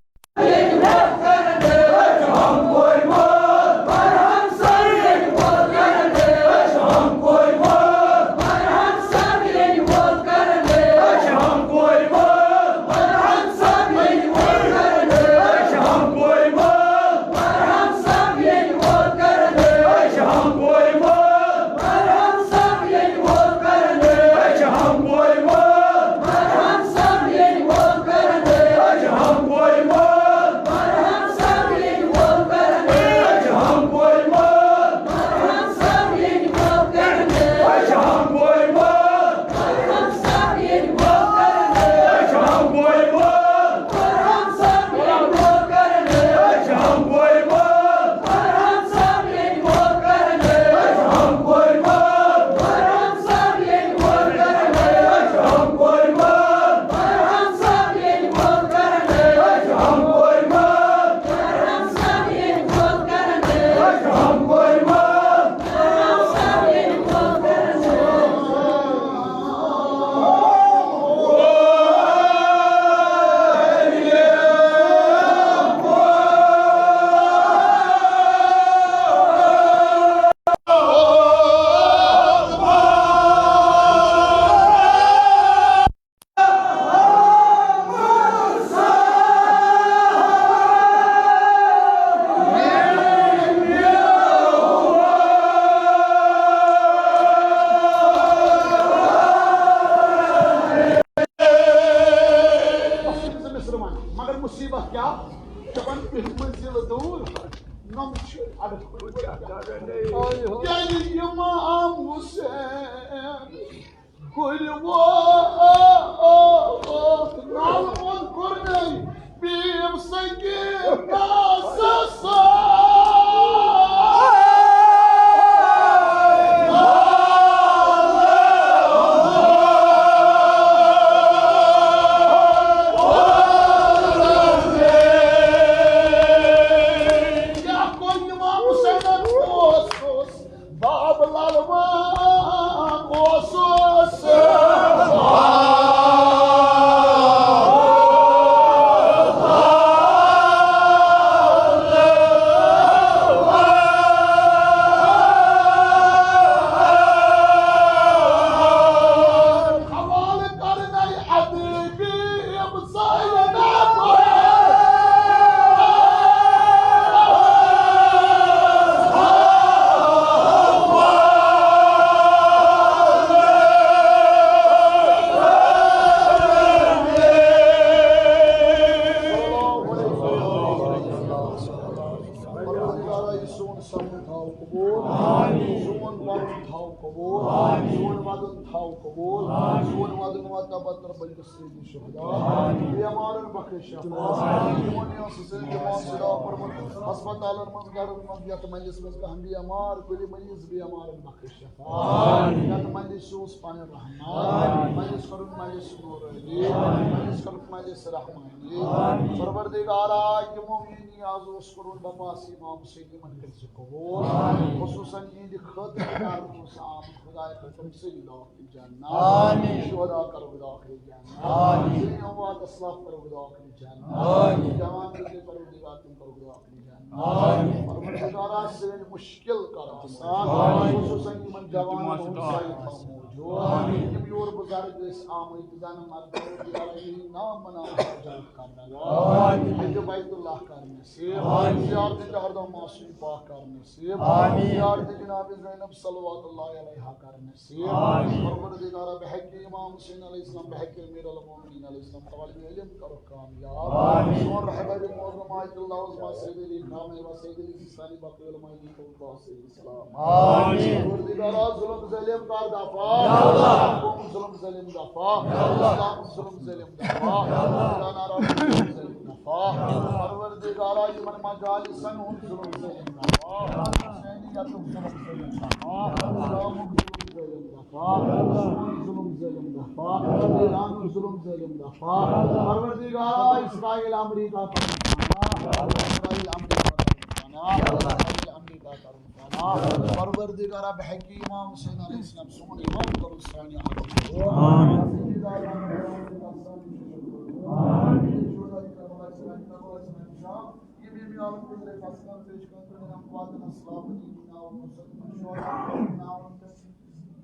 مگر مصیبت کیا؟ دپان تِم منزل دور، نم چھِ اڑٕ کھوٚت۔ ییٚلہِ امام حسین گُرۍ ووت، نالہٕ وول کوٚرنَے بیٖم سکیٖنَس سۭتۍ۔ کیٛاہ کوٚر امام حسینَن؟ اوس، اوس باب للوان اوسُس۔ حوالہٕ کرنَے ادبی پروردگارا، یہِ سون سفر تھاو قبول۔ آمین۔ سون پرُن تھاو قبول۔ آمین۔ سون ودُن تھاو قبول۔ آمین۔ سون ودُن واتناو پتہٕ ربِ سید شہدا۔ آمین۔ بیمارن بخش شفا۔ آمین۔ یِمن یۄس سۭتۍ یِمن صدا پرمُت ہسپتالن منٛز، گرن منٛز، یتھ مجلس منٛز کانٛہہ بیمار، کُلہِ مریض بیمارن بخش شفا۔ آمین۔ یتھ مجلس چھُ اوس پنُن رحمان۔ آمین۔ مجلس کرُن مجلس نورانی۔ آمین۔ مجلس کرُن مجلس رحمانی۔ آمین۔ پروردگارا، یِمو یہِ نیاز اوس کوٚرمُت بپاس امام حسین، یِمن کٔرۍ زِ قبول۔ آمین۔ خصوصاً یِہنٛدِ خٲطرٕ کر اوس آمُت، خدایا، کٔرۍ تِم سٲری داخل جنت۔ آمین۔ شہدا کروکھ داخل جنت۔ آمین۔ سٲری اموات اسلاف کروکھ داخل جنت۔ آمین۔ جوان تہِ پروردگار تِم کروکھ داخل جنت۔ آمین۔ پروردگارا، سٲنۍ مشکل کر آسان۔ آمین۔ خصوصاً یِمن جوانن ہُنٛد سایہِ تھاو موجود۔ آمین۔ یِم یور بُزرگ ٲسۍ آمٕتۍ، زنہٕ مرد، پروردگارا، یِہنٛدۍ نام بناو حاجت کرنہٕ۔ آمین۔ حج بیت اللہ کرنہٕ۔ نصیب۔ آمین۔ زیارت جہردم معصوم پاک کر نصیب۔ آمین۔ زیارت جناب زینب صلوات اللہ علیہا کر نصیب۔ آمین۔ پروردگارا، بحق امام حسین علیہ السلام، بحق امیر المومنین علیہ السلام، طالب علم کرو کامیاب۔ آمین۔ سون رہبر معظم آیت اللہ عظمی سید علی خامنہ و سید علی سیستانی، باقی علماء دین کو سید اسلام۔ آمین۔ پروردگارا، ظلم ظالم کر دفع۔ یا اللہ۔ قوم ظلم ظالم دفع۔ یا اللہ۔ اسلام ظلم ظالم دفع۔ یا اللہ۔ مولانا رب ظلم ظالم دفع۔ پروردگارا، یِمن مجالسن ہُنٛد ظلم ظٲلِم دفع۔ حسینیتُک ظلم ظٲلِم دفع۔ اسلامُک ظلم ظٲلِم دفع۔ ظلم ظٲلِم دفعہ، ایران ظلم ظٲلِم دفعہ۔ پروردگارا، اسرائیل امریکہ کرُن فنا، اسرائیل امریکہ کرُن فنا، اسرائیل امریکہ کرُن فنا۔ پروردگارا، بحق امام حسین علیہ السلام سون امام کرُن سانہِ حق۔ آمین۔ آمین۔ یِم یِم یارٕ گُزرے، فصلن پیش کن تہٕ یِم واتن اسلام دین ناو مسلمان شورا ناو تہٕ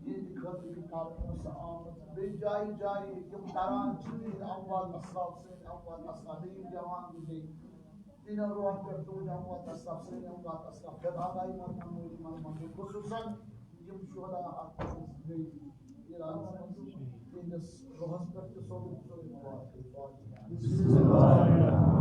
یِہنٛدِ خٲطرٕ یہِ کارٕ پونٛسہٕ آمٕژ۔ بیٚیہِ جایہِ جایہِ یِم کران چھِ، یِہنٛدِ اموال اسلام سۭتۍ، اموال اسلام بیٚیہِ یِم جوان گُزرے، تِہنٛدٮ۪ن روحن پٮ۪ٹھ تُج اموال اسلام سۭتۍ، اموال اسلام پٮ۪ٹھ آگاہی منٛد منظوٗری منٛد منظوٗر، خصوٗصاً یِم شہدا اَتھ منٛز گٔے ایرانَس منٛز، تِہنٛدِس روحس پٮ۪ٹھ تہِ سوزُن سورُے مواد۔ بسم اللہ الرحمن